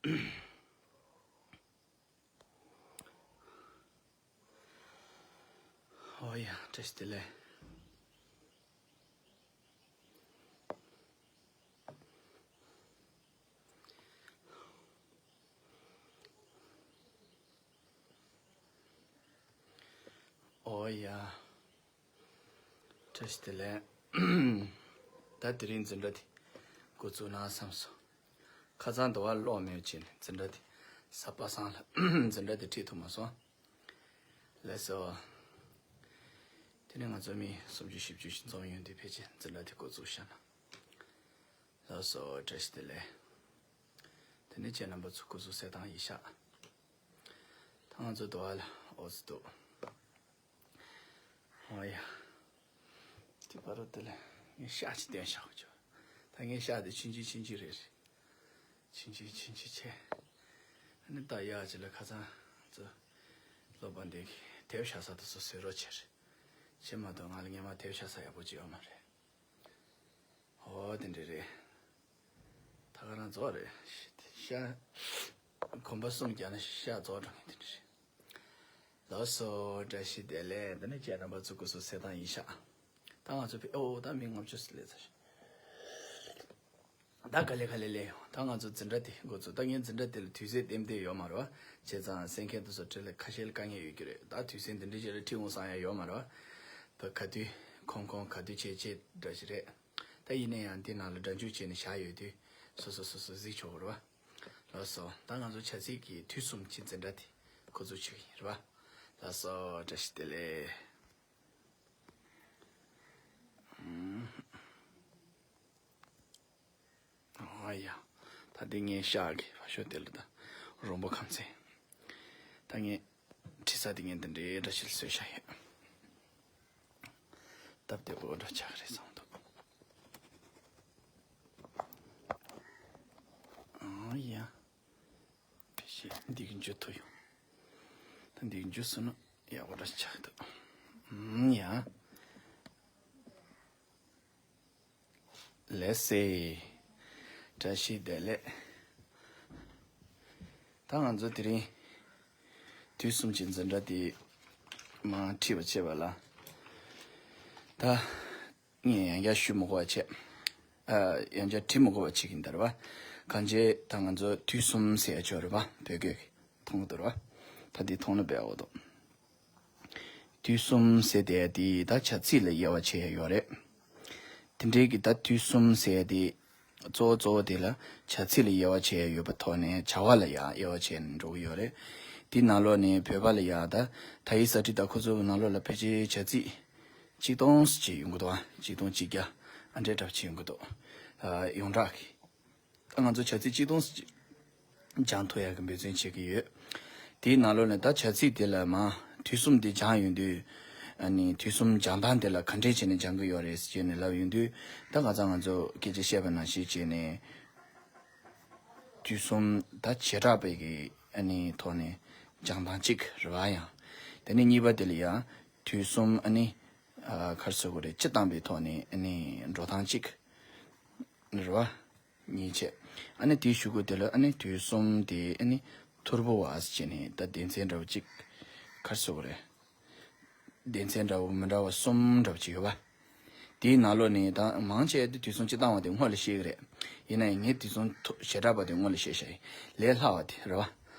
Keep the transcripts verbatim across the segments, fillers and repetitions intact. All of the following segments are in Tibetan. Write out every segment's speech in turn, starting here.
ཨོ་ཡ། བཀྲ་ཤིས་བདེ་ལེགས། ཨོ་ཡ། བཀྲ་ཤིས་བདེ་ལེགས། ད་དེ་རིང་འཛིན་གྲྭ་དེ་འགོ་བཙུགས་ན་བསམ་སོང་། ཁ་སང་དུ་བ་ཀློག་མེད་བྱས་ནས་འཛིན་གྲྭ་དེ་གཟའ་པ་སངས་ལ་འཛིན་གྲྭ་དེ་ཁྲིད་ཐུབ་མ་སོང་། ལགས་སོ། དེ་ནས་ང་ཚོ་མི་སུམ་ཅུ་བཞི་བཅུ་ཞིག་འཛོམས་ཡོང་དུས་ཕལ་ཆེར་འཛིན་གྲྭ་དེ་འགོ་བཙུགས་བཞག་ན། ལགས་སོ། བཀྲ་ཤིས་བདེ་ལེགས། དེ་ནས་ཁྱེད་རྣམ་པ་ཚོ་སྐུ་གཟུགས་གསལ་ཐང་ཡིན་ཤག་ད་ང་ཚོ་དུ་བ་ལ་འོ་ཙི་འདུག་ཨོ་ཡ། དེ་བར་དུ་དེ་ལ་ངས་ཤག་ཅིག་བསྟན་བཞག་ཆོག་ད་ངས་ཤག་དེ་ཆུང་ཆུང་ཆུང་ཆུང་རེད། ཆུང་ཆུང་ཆུང་ཆུང་བྱས། ཨ་ནི་ད་ཡག་ཅིག་ལ་ཁ་སང་ཚོ་སློབ་པ་འདི་གི་དེབ་བཞག་ས་དེ་ཚོ་བཟོས་རོགས་བྱས། བྱས་མ་གཏོགས་ང་ལ་སྔན་མ་དེབ་བཞག་ས་ཡག་པོ་ཅིག་ཡོད་མ་རེད། ཨོ་དེ་འདྲ་རེད། ད་ག་རང་རྫོགས་རེད། ཤག་གོམ་པ་གསུམ་བརྒྱབ་ན་ཤག་རྫོགས་འགྲོ་ངེས་དེ་འདྲ་རེད། ལགས་སོ། བཀྲ་ཤིས་བདེ་ལེགས། འདི་ནས་ཁྱེད་རྣམ་པ་ཚོ་སྐུ་གཟུགས་གསལ་ཐང་ཡིན་ཤག་ད་ང་ཚོ་ཕི་ཨོ་ད་མི་ལྔ་བཅུ་ཙམ་སླེབས་ཚར། ད་ག་ལེ་ག་ལེ་སླེབས་ཡོང་། ད་ང་ཚོ་འཛིན་གྲྭ་དེ་འགོ་བཙུགས། ད་ངས་འཛིན་གྲྭ་དེ་ལ་དུས་ཚོད་ཏན་ཏན་ཡོད་མ་རེད་བ། བྱས་ཙང་གསན་མཁན་དེ་ཚོ་འཕྲིན་ལས་ཁ་ཤས་ལ་དཀའ་ངལ་ཡོད་ཀྱི་རེད། ད་དུས་ཚོད་འདི་འདྲ་ཞིག་ལ་ཁྲིད་འོང་བསམ་ཡ་ཡོད་མ་རེད་བ། ད་ག་དུས་ཁོམ་ཁོམ་ག་དུས་བྱེད་བྱེད་འདྲ་ཞིག་རེད། ད་ཡིན་ན་ཡང་འདི་ནང་ལ་སྒྲ་འཇུག་བྱས་ནས་བཞག་ཡོད་དུས་སོ་སོ་སོ་སོ་གཟིགས་ཆོག་གི་རེད་བ། ལགས་སོ། ད་ང་ཚོ་བྱ་ཚིག་གི་དུས་གསུམ་གྱི་འཛིན་གྲྭ་དེ་འགོ་འཛུགས་བྱེད་ཀྱི་ཡིན་རེད་བ། ལགས་སོ། བཀྲ་ཤིས་བདེ་ལེགས། ཨུམ། ཨ་ཡ། ད་འདི་ངའི་ཤག་གི་ཕ་ཤོ་དེ་ལ་ད་རོང་པོ་ཁམས་ཚན། ད་ངས་ཁྲིད་ས་དེ་ངས་འདི་འདྲའི་འདྲ་ཞིག་བཟོས་བཞག་ཡོད། སྟབས་བདེ་པོ་འདྲ་ཆགས་རེད་བསམ་འདུག་ཨ་ཡ། ཕལ་ཆེར་འདི་གི་འཇུ་ཐུབ་ཡོང་། ད་འདི་གི་འཇུ་སོང་ན་ཡག་པོ་འདྲ་ཆགས་འདུག་ཨུམ་ཡ། ལགས་སེ། བཀྲ་ཤིས་བདེ་ལེགས། ད་ང་ཚོ་དེ་རིང་དུས་གསུམ་གྱི་འཛིན་གྲྭ་དེ་མར་ཁྲིད་པ་བྱས་པ་ལ། ད་ངས་ཡང་བསྐྱར་ཞུ་མི་དགོས་པ་བྱས། ཨ། ཡང་བསྐྱར་བྲི་མི་དགོས་པ་བྱེད་ཀྱིན་ད་རེད་བ། གང་བྱས་ད་ང་ཚོ་དུས་གསུམ་ཟེར་ཡ་ཅིག་ཡོད་རེད་བ། བོད་སྐད་ཀྱི་མཐོང་གི་འདུག་རེད་བ། ད་འདི་མཐོང་ན་དཔེ་ཡག་པོ་འདུག་དུས་གསུམ་ཟེར་དེ་དེ་ད་བྱ་ཚིག་ལ་དབྱེ་བ་ཕྱེ་ཡ་ཡོད་རེད། དེ་འདྲའི་གི་ད་དུས་གསུམ་ཟེར་དེ་གཙོ་བོ་གཙོ་བོ་དེ་ལ་བྱ་ཚིག་ལ་དབྱེ་བ་ཕྱེ་ཡ་ཡོད་པ་ཐོག་ནས་བྱ་བ་ལ་ཡང་དབྱེ་བ་ཕྱེ་ནས་འགྲོ་གི་ཡོད་རེད། དེའི་ནང་ལོགས་ནས་བོད་པ་ལ་ཡང་ད་དག་ཡིག་གསར་བྲིས་ད་ཁོ་ཚོ་གི་ནང་ལོགས་ལ་ཕལ་ཆེར་བྱ་ཚིག་ཆིག་སྟོང་ཅིག་ཡོང་གི་འདུག་ཨ། ཆིག་སྟོང་ཆིག་བརྒྱ་ཨ་འདྲས་འདྲ་པོ་ཅིག་ཡོང་གི་འདུག་ཨ། ཡོངས་གྲགས་ཀྱི། ད་ང་ཚོ་བྱ་ཚིག་གཅིག་སྟོང་སྦྱང་ཐུབ་ཡག་གི་འབད་བརྩོན་བྱེད་ཀྱི་ཡོད། དེའི་ནང་ལོགས་ནས་ད་བྱ་ཚིག་དེ་ལ་མ་དུས་གསུམ་དེ་སྦྱང་ཡོང་དུས། ཨ་ནི་དུས་གསུམ་སྦྱང་སྟངས་དེ་ལ་ག་འདྲས་བྱས་ནས་སྦྱང་གི་ཡོད་རེད་ཟེར་ནས་ལབ་ཡོང་དུས། ད་ཁ་སང་ང་ཚོ་སྐད་ཆ་བཤད་པ་ནང་བཞིན་བྱས་ནས། དུས་གསུམ་ད་བྱེ་བྲག་པའི་གི་ཨ་ནི་ཐོག་ནས་སྦྱང་སྟངས་གཅིག་རེད་བ་ཡང་། དེ་ནས་གཉིས་པ་དེ་ལ་ཡང་དུས་གསུམ་ཨ་ནི། ཨ། ག་རེ་ཟེར་དགོས་རེད། སྤྱི་བཏང་པའི་ཐོག་ནས་ཨ་ནི་འགྲོ་སྟངས་གཅིག་རེད་བ། གཉིས་བྱས། ཨ་ནི་དེའི་གཞུག་གུ་དེ་ལ་ཨ་ནི་དུས་གསུམ་དེ་ཨ་ནི་ཐོར་བུ་བ་ཟེར་བྱས་ནས་ད་སྡེ་ཚན་འདྲ་བོ་གཅིག་ག་རེ་ཟེར་དགོས་རེད། སྡེ་ཚན་འདྲ་བོ་མི་འདྲ་བ་གསུམ་འདྲ་བོ་ཅིག་ཡོད་པ། དེའི་ནང་ལོགས་ནས་ད་མང་ཆེ་དེ་དུས་གསུམ་སྤྱི་བཏང་བ་དེ་སྔོན་ལ་བཤད་ཀྱི་རེད། ཡིན་ན་ཡང་ངས་དུས་གསུམ་ཐོ་བྱེ་བྲག་པ་དེ་སྔོན་ལ་བཤད་བཞག་ཡིན། ལས་སླ་བ་དེ་རེད་བ།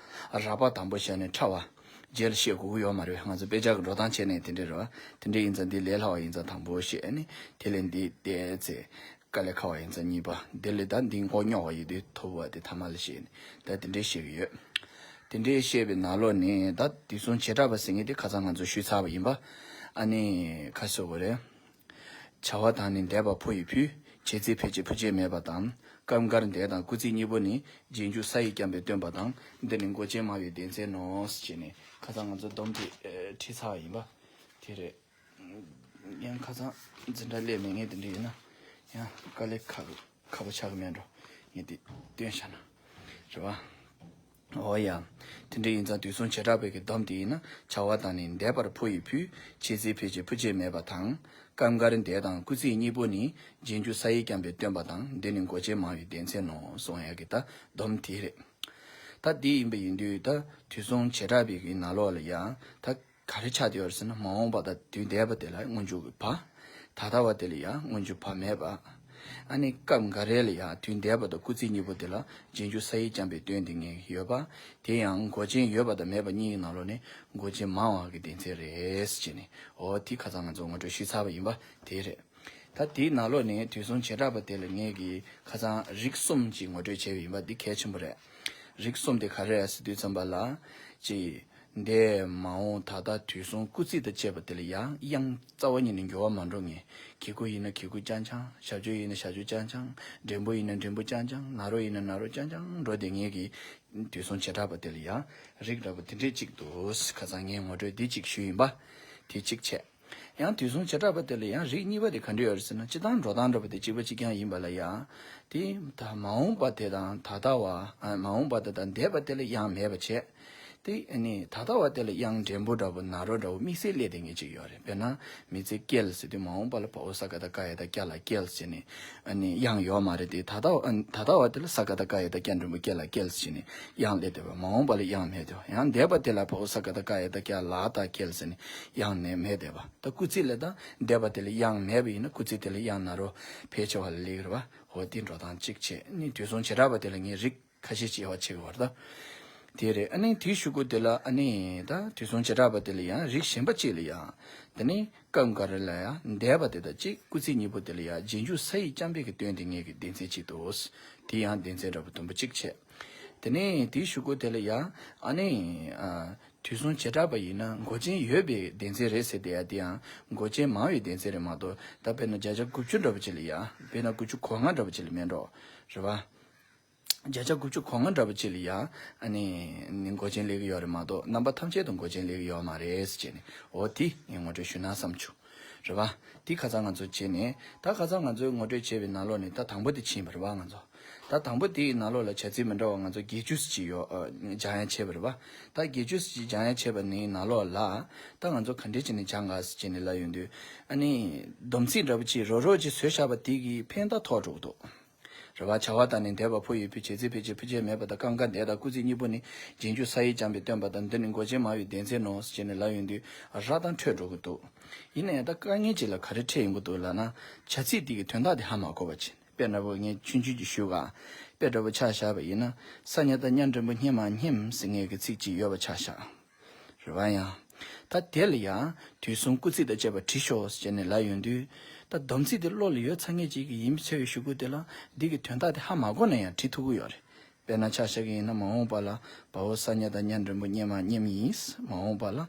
རགས་པ་དང་པོ་བཤད་ནས་ཕྲ་བ། རྗེས་ལ་བཤད་དགོས་ཀྱི་ཡོད་མ་རེད། ང་ཚོ་དཔེ་ཆ་གི་འགྲོ་སྟངས་བྱས་ནས་དེ་འདྲས་རེད་བ། དེ་འདྲས་ཡིན་ཙང་འདི་ལས་སླ་བ་ཡིན་ཙང་དང་པོ་བཤད་ནས་དེ་ལས་འདི་བལྟས་ཚེ། དཀའ་ལས་ཁག་པ་ཡིན་ཙང་གཉིས་པ། དེ་ལས་ད་འདི་མགོ་རྙོག་པ་ཡོད་དུས་ཐོར་བུ་བ་དེ་ཐ་མ་ལ་བཤད་ནས་ད་དེ་འདྲས་བཤད་ཀྱི་ཡོད། དེ་འདྲས་བཤད་པའི་ནང་ལོགས་ནས་ད་དུས་གསུམ་བྱེ་བྲག་པ་ཟེར་མཁན་དེ་ཁ་སང་ང་ཚོ་ཞུས་ཚར་བ་ཡིན་པ། ཨ་ནི་ག་རེ་ཟེར་དགོས་རེད། བྱ་བ་དང་ནི་འདས་པ་ཕོ་ཡི་ཕུལ། བྱེད་ཚིག་ཕལ་ཆེར་ཕུ་བྱེད་མེད་པ་དང་། སྐབས་འགར་འདས་དང་སྐུལ་ཚིག་གཉིས་པོ་ནི། རྗེས་འཇུག་ས་ཡིག་རྐྱང་པས་སྟོན་པ་དང་། འདི་ནི་མགོ་ཅན་མང་བའི་སྡེ་ཚན་ནོ། ཞེས་ནས་ཁ་སང་ང་ཚོ་སྡོམ་དེ་ཨེ་ཁྲིད་ཚར་བ་ཡིན་པ། དེ་རེད། ཡང་ཁ་སང་འཛིན་གྲྭ་སླེབས་མེད་མཁན་དེ་འདྲ་ཡིན་ན། ཡང་དཀའ་ལས་ཁག་ཁག་པོ་ཆགས་ཀྱི་མེད་འགྲོ། ངས་དེ་སྟོན་བཞག་ན། རེད་བ། འོ་ཡ། དེ་འདྲ་ཡིན་ཙང་དུས་གསུམ་བྱེ་བྲག་པའི་གི་སྡོམ་དེ་ཡིན་ན། བྱ་བ་དང་ནི་འདས་པར་ཕོ་ཡི་ཕུལ། བྱེད་ཚིག་ཕལ་ཆེར་ཕུ་བྱེད་མེད་པ་དང་། སྐབས་འགར་འདས་དང་སྐུལ་ཚིག་གཉིས་པོ་ནི། རྗེས་འཇུག་ས་ཡིག་རྐྱང་པས་སྟོན་པ་དང་། འདི་ནི་མགོ་ཅན་མང་བའི་སྡེ་ཚན་ནོ། གསུང་ཡག་གི་ད་སྡོམ་དེ་རེད། ད་འདི་ཡིན་པ་ཡིན་དུས་ད་དུས་གསུམ་བྱེ་བྲག་པའི་གི་ནང་ལོགས་ལ་ཡང་ད་ག་རེ་ཆགས་བསྡད་ཡོད་རེད་ཟེར་ན། མ་འོངས་པ་དང་དུས་འདས་པ་དེ་ལ་སྔོན་འཇུག་གི་བ། ད་ལྟ་བ་དེ་ལ་ཡང་སྔོན་འཇུག་བ་མེད་པ། ཨ་ནི་སྐབས་འགའ་རེ་ལ་ཡང་དུས་འདས་པ་དང་སྐུལ་ཚིག་གཉིས་པོ་དེ་ལ་རྗེས་འཇུག་ས་ཡིག་རྐྱང་པའི་སྟོན་དེ་ངེས་ཡོད་པ། དེ་ཡང་མགོ་ཅན་ཡོད་པ་དང་མེད་པ་གཉིས་ཀྱི་ནང་ལོགས་ནས་མགོ་ཅན་མང་བ་གི་སྡེ་ཚན་རེད་ཅེས་ནས། འོ་དེ་ཁ་སང་ང་ཚོ་ངོ་སྤྲོད་ཞུས་ཚར་བ་ཡིན་པ་དེ་རེད། ད་དེའི་ནང་ལོགས་ནས་དུས་གསུམ་བྱེ་བྲག་པ་དེ་ལ་ངེད་ཀྱིས་ཁ་སང་རིགས་གསུམ་ཅིག་ངོ་སྤྲོད་བྱས་པ་ཡིན་པ་འདི་གལ་ཆེན་པོ་རེད། རིགས་གསུམ་དེ་ག་རེ་རེད་ཟེར་དུས་ཙམ་པ་ལ། གཅིག་འདས་མ་འོངས་ད་ལྟ་དུས་གསུམ་སྐུལ་ཚིག་དང་བཅས་པ་དེ་ལ་ཡང་དབྱངས་རྩ་བ་ཉིད་ནས་འགྱུར་བ་མ་འགྲོ་ངེས། གི་གུ་ཡིན་ན་གི་གུ་རྐྱང་རྐྱང་། ཞབས་ཀྱུ་ཡིན་ན་ཞབས་ཀྱུ་རྐྱང་རྐྱང་། འགྲེང་བུ་ཡིན་ན་འགྲེང་བུ་རྐྱང་རྐྱང་། ན་རོ་ཡིན་ན་ན་རོ་རྐྱང་རྐྱང་འགྲོ་བསྡད་ངེས་ཀྱི་དུས་གསུམ་བྱེ་བྲག་པ་དེ་ལ་ཡང་རིགས་འདྲ་པོ་དེ་འདྲས་གཅིག་འདུག་ཁ་སང་ངས་ངོ་སྤྲོད་འདི་གཅིག་ཞུས་ཡིན་པ། དེ་གཅིག་བྱས། ཡང་དུས་གསུམ་བྱེ་བྲག་པ་དེ་ལ་ཡང་རིགས་གཉིས་པ་དེ་ག་འདྲ་ཡོད་རེད་ཟེར་ན། སྤྱིར་བཏང་འགྲོ་སྟངས་འདྲ་པོ་དེ་གཅིག་པ་གཅིག་རྐྱང་ཡིན་པ་ལ་ཡང་། དེ་ད་མ་འོངས་པ་དེ་དང་ད་ལྟ་བ། ཨ། མ་འོངས་པ་དེ་དང་འདས་པ་དེ་ལ་དབྱངས་མེད་པ་བྱས། དེ་ནི་ད་ལྟ་བ་དེ་ལ་དབྱངས་འགྲེང་བུ་འདྲ་པོ་ན་རོ་འདྲ་པོ་དམིགས་བསལ་སླེབས་བསྡད་མཁན་ཅིག་ཡོད་རེད། དཔེར་ན་མི་ཚེ་སྐྱེལ་ཟེར་དུས་མ་འོངས་པ་ལ་བའོ་ས་ག་བཏགས་སྐ་ཡ་བཏགས་སྐྱ་ལ་སྐྱེལ་ཟེར་ནས། ཨ་ནི་དབྱངས་ཡོད་མ་རེད་དེ། ད་ལྟ་བ། ཨ། ད་ལྟ་བ་དེ་ལ་ས་ག་བཏགས་སྐ་ཡ་བཏགས་སྐྱ་འགྲེང་བུ་སྐྱེ་ལ་སྐྱེལ་ཟེར་ནས་དབྱངས་སླེབས་བསྡད་པ། མ་འོངས་པ་ལ་དབྱངས་མེད་དེ། ཡང་འདས་པ་དེ་ལ་བའོ་ས་ག་བཏགས་སྐ་ཡ་བཏགས་སྐྱ་ལ་བཏགས་སྐྱེལ་ཟེར་ནས་དབྱངས་ནི་མེད་བསྡད་པ། ད་སྐུལ་ཚིག་ལ་ད་འདས་པ་དེ་ལ་དབྱངས་མེད་པ་ཡིན་ན་སྐུལ་ཚིག་དེ་ལ་དབྱངས་ན་རོ་ཕལ་ཆེ་བ་ལ་སླེབས་ཀྱི་རེད་པ། འོ་དེ་འགྲོ་སྟངས་གཅིག་བྱས་ནས་དུས་གསུམ་བྱེ་བྲག་པ་དེ་ལ་ངས་རིགས་ཁ་ཤས་ཅིག་ཡོད་པ་ཆགས་ཀྱི་ཡོད་རེད་ད། དེ་རེད། ཨ་ནི་དེའི་གཞུག་གུ་དེ་ལ། ཨ་ནི་ད་དུས་གསུམ་བྱེ་བྲག་པ་དེ་ལ་ཡང་རིགས་གཞན་པ་གཅིག་ལ་ཡང་། དེ་ནི་སྐབས་འགའ་རེ་ལ་ཡང་འདས་པ་དེ་དང་གཅིག་སྐུལ་ཚིག་གཉིས་པོ་དེ་ལ་ཡང་རྗེས་འཇུག་ས་ཡིག་རྐྱང་པའི་གི་སྟོན་དེ་ངེས་ཀྱི་སྡེ་ཚན་གཅིག་འདུག་དེ་ཡང་སྡེ་ཚན་འདྲ་པོ་དུམ་བུ་གཅིག་བྱས། དེ་ནས་དེའི་གཞུག་གུ་དེ་ལ་ཡང་། ཨ་ནི། ཨ། དུས་གསུམ་བྱེ་བྲག་པ་ཡིན་ན་མགོ་ཅན་ཡོད་པའི་སྡེ་ཚན་རེད་ཟེར་དེ་ཡང་། དེ་ཡང་མགོ་ཅན་མང་བའི་སྡེ་ཚན་རེད་མ་གཏོགས། ད་དཔེར་ན་བརྒྱ་ཆ་དགུ་བཅུ་འདྲ་པོ་ཅིག་ལ་ཡང་། དཔེར་ན་དགུ་བཅུ་གོ་ལྔ་འདྲ་པོ་ཅིག་ལ་མེད་འགྲོ། རེད་པ། བརྒྱ་ཆ་དགུ་བཅུ་གོ་ལྔ་འདྲ་པོ་ཅིག་ལ་ཡང་། ཨ་ནི་ནི་མགོ་ཅན་སླེབས་ཀྱི་ཡོད་རེད་མ་གཏོགས། རྣམ་པ་ཐམས་ཅད་དུ་མགོ་ཅན་སླེབས་ཀྱི་ཡོད་མ་རེད་ཟེར་བྱས་ནས། འོ་དེ་ངས་ངོ་སྤྲོད་ཞུས་ན་བསམ་བྱུང་། རེད་པ། དེ་ཁ་སང་ང་ཚོ་བྱས་ནས། ད་ཁ་སང་ང་ཚོའི་ངོ་སྤྲོད་བྱས་པའི་ནང་ལོགས་ནས་ད་དང་པོ་དེ་ཕྱིན་པ་རེད་པ་ང་ཚོ། ད་དང་པོ་དེའི་ནང་ལོགས་ལ་བྱ་ཚིག་མི་འདྲ་བ་ང་ཚོ་བརྒྱད་ཅུ་ཙམ་ཅིག་ཡོད། ཨ། སྦྱང་ཡ་བྱས་པ་རེད་པ། ད་བརྒྱད་ཅུ་ཙམ་ཅིག་སྦྱང་ཡ་བྱས་པ་ནི་ནང་ལོགས་ལ། ད་ང་ཚོ་ག་འདྲས་བྱས་ནས་སྦྱང་ག་ཟེར་བྱས་ནས་ལབ་ཡོང་དུས། ཨ་ནི་སྡོམ་ཚིག་འདྲ་པོ་ཅིག་རོབ་རོབ་ཅིག་བཟོས་བཞག་པ་དེ་གིས་ཕན་ཐོགས་འགྲོ་གི་འདུག་རེད་པ། བྱ་བ་དང་ནི་འདས་པ་ཕོ་ཡི་ཕུ། བྱེད་ཚིག་ཕལ་ཆེར་ཕུ་ཆེར་མེད་པ་དང་། སྐབས་འགའ་འདས་དང་སྐུལ་ཚིག་གཉིས་པོ་ནི་རྗེས་འཇུག་ས་ཡིག་རྐྱང་པའི་སྟོན་པ་དང་། འདི་ནི་མགོ་ཅན་མང་བའི་སྡེ་ཚན་ནོ་ཟེར་བྱས་ནས་ལབ་ཡོང་དུས་ར་དང་འཕྲོད་འགྲོ་གི་འདུག་ཡིན་ན་ཡང་ད་དཀའ་ངལ་ཅིག་ལ་ག་རེ་འཕྲད་ཡོང་གི་འདུག་ལབ་ན། བྱ་ཚིག་འདི་གི་དོན་དག་དེ་ཧ་མ་གོ་བ་བྱས། དཔེ་འདྲ་པོ་ངས་ཆུང་ཆུང་ཅིག་ཞུ་ག་དཔེ་འདྲ་པོ་ཆ་བཞག་པ་ཡིན་ན། ས་ཉ་བཏགས་སྙ་འགྲེང་བུ་སྙེ་མ་སྙེམས་ཟེར་མཁན་གྱི་ཚིག་ཅིག་ཡོད་པ་ཆ་བཞག་རེད་པ། ཡང་ད་དེ་ལ་ཡང་དུས་གསུམ་སྐུལ་ཚིག་དང་བཅས་པ་བྲིས་ཤོག་ཟེར་ནས་ལབ་ཡོང་དུས། ད་སྡོམ་ཚིག་དེ་བློ་ལ་ཡོད་ཚར་མཁན་ཅིག་གིས་ཡིན་ཚོད་པའི་གཞུག་གུ་དེ་ལ་འདི་གི་དོན་དག་དེ་ཧ་མ་གོ་ན་ཡང་བྲིས་ཐུབ་ཀྱི་ཡོད་རེད། དཔེར་ན་ཆ་བཞག་གི་ཡིན་ན། མ་འོངས་པ་ལ་བའོ་ས་ཉ་བཏགས་སྙ་འགྲེང་བུ་སྙེ་མ་སྙེམས་ཡིན། མ་འོངས་པ་ལ།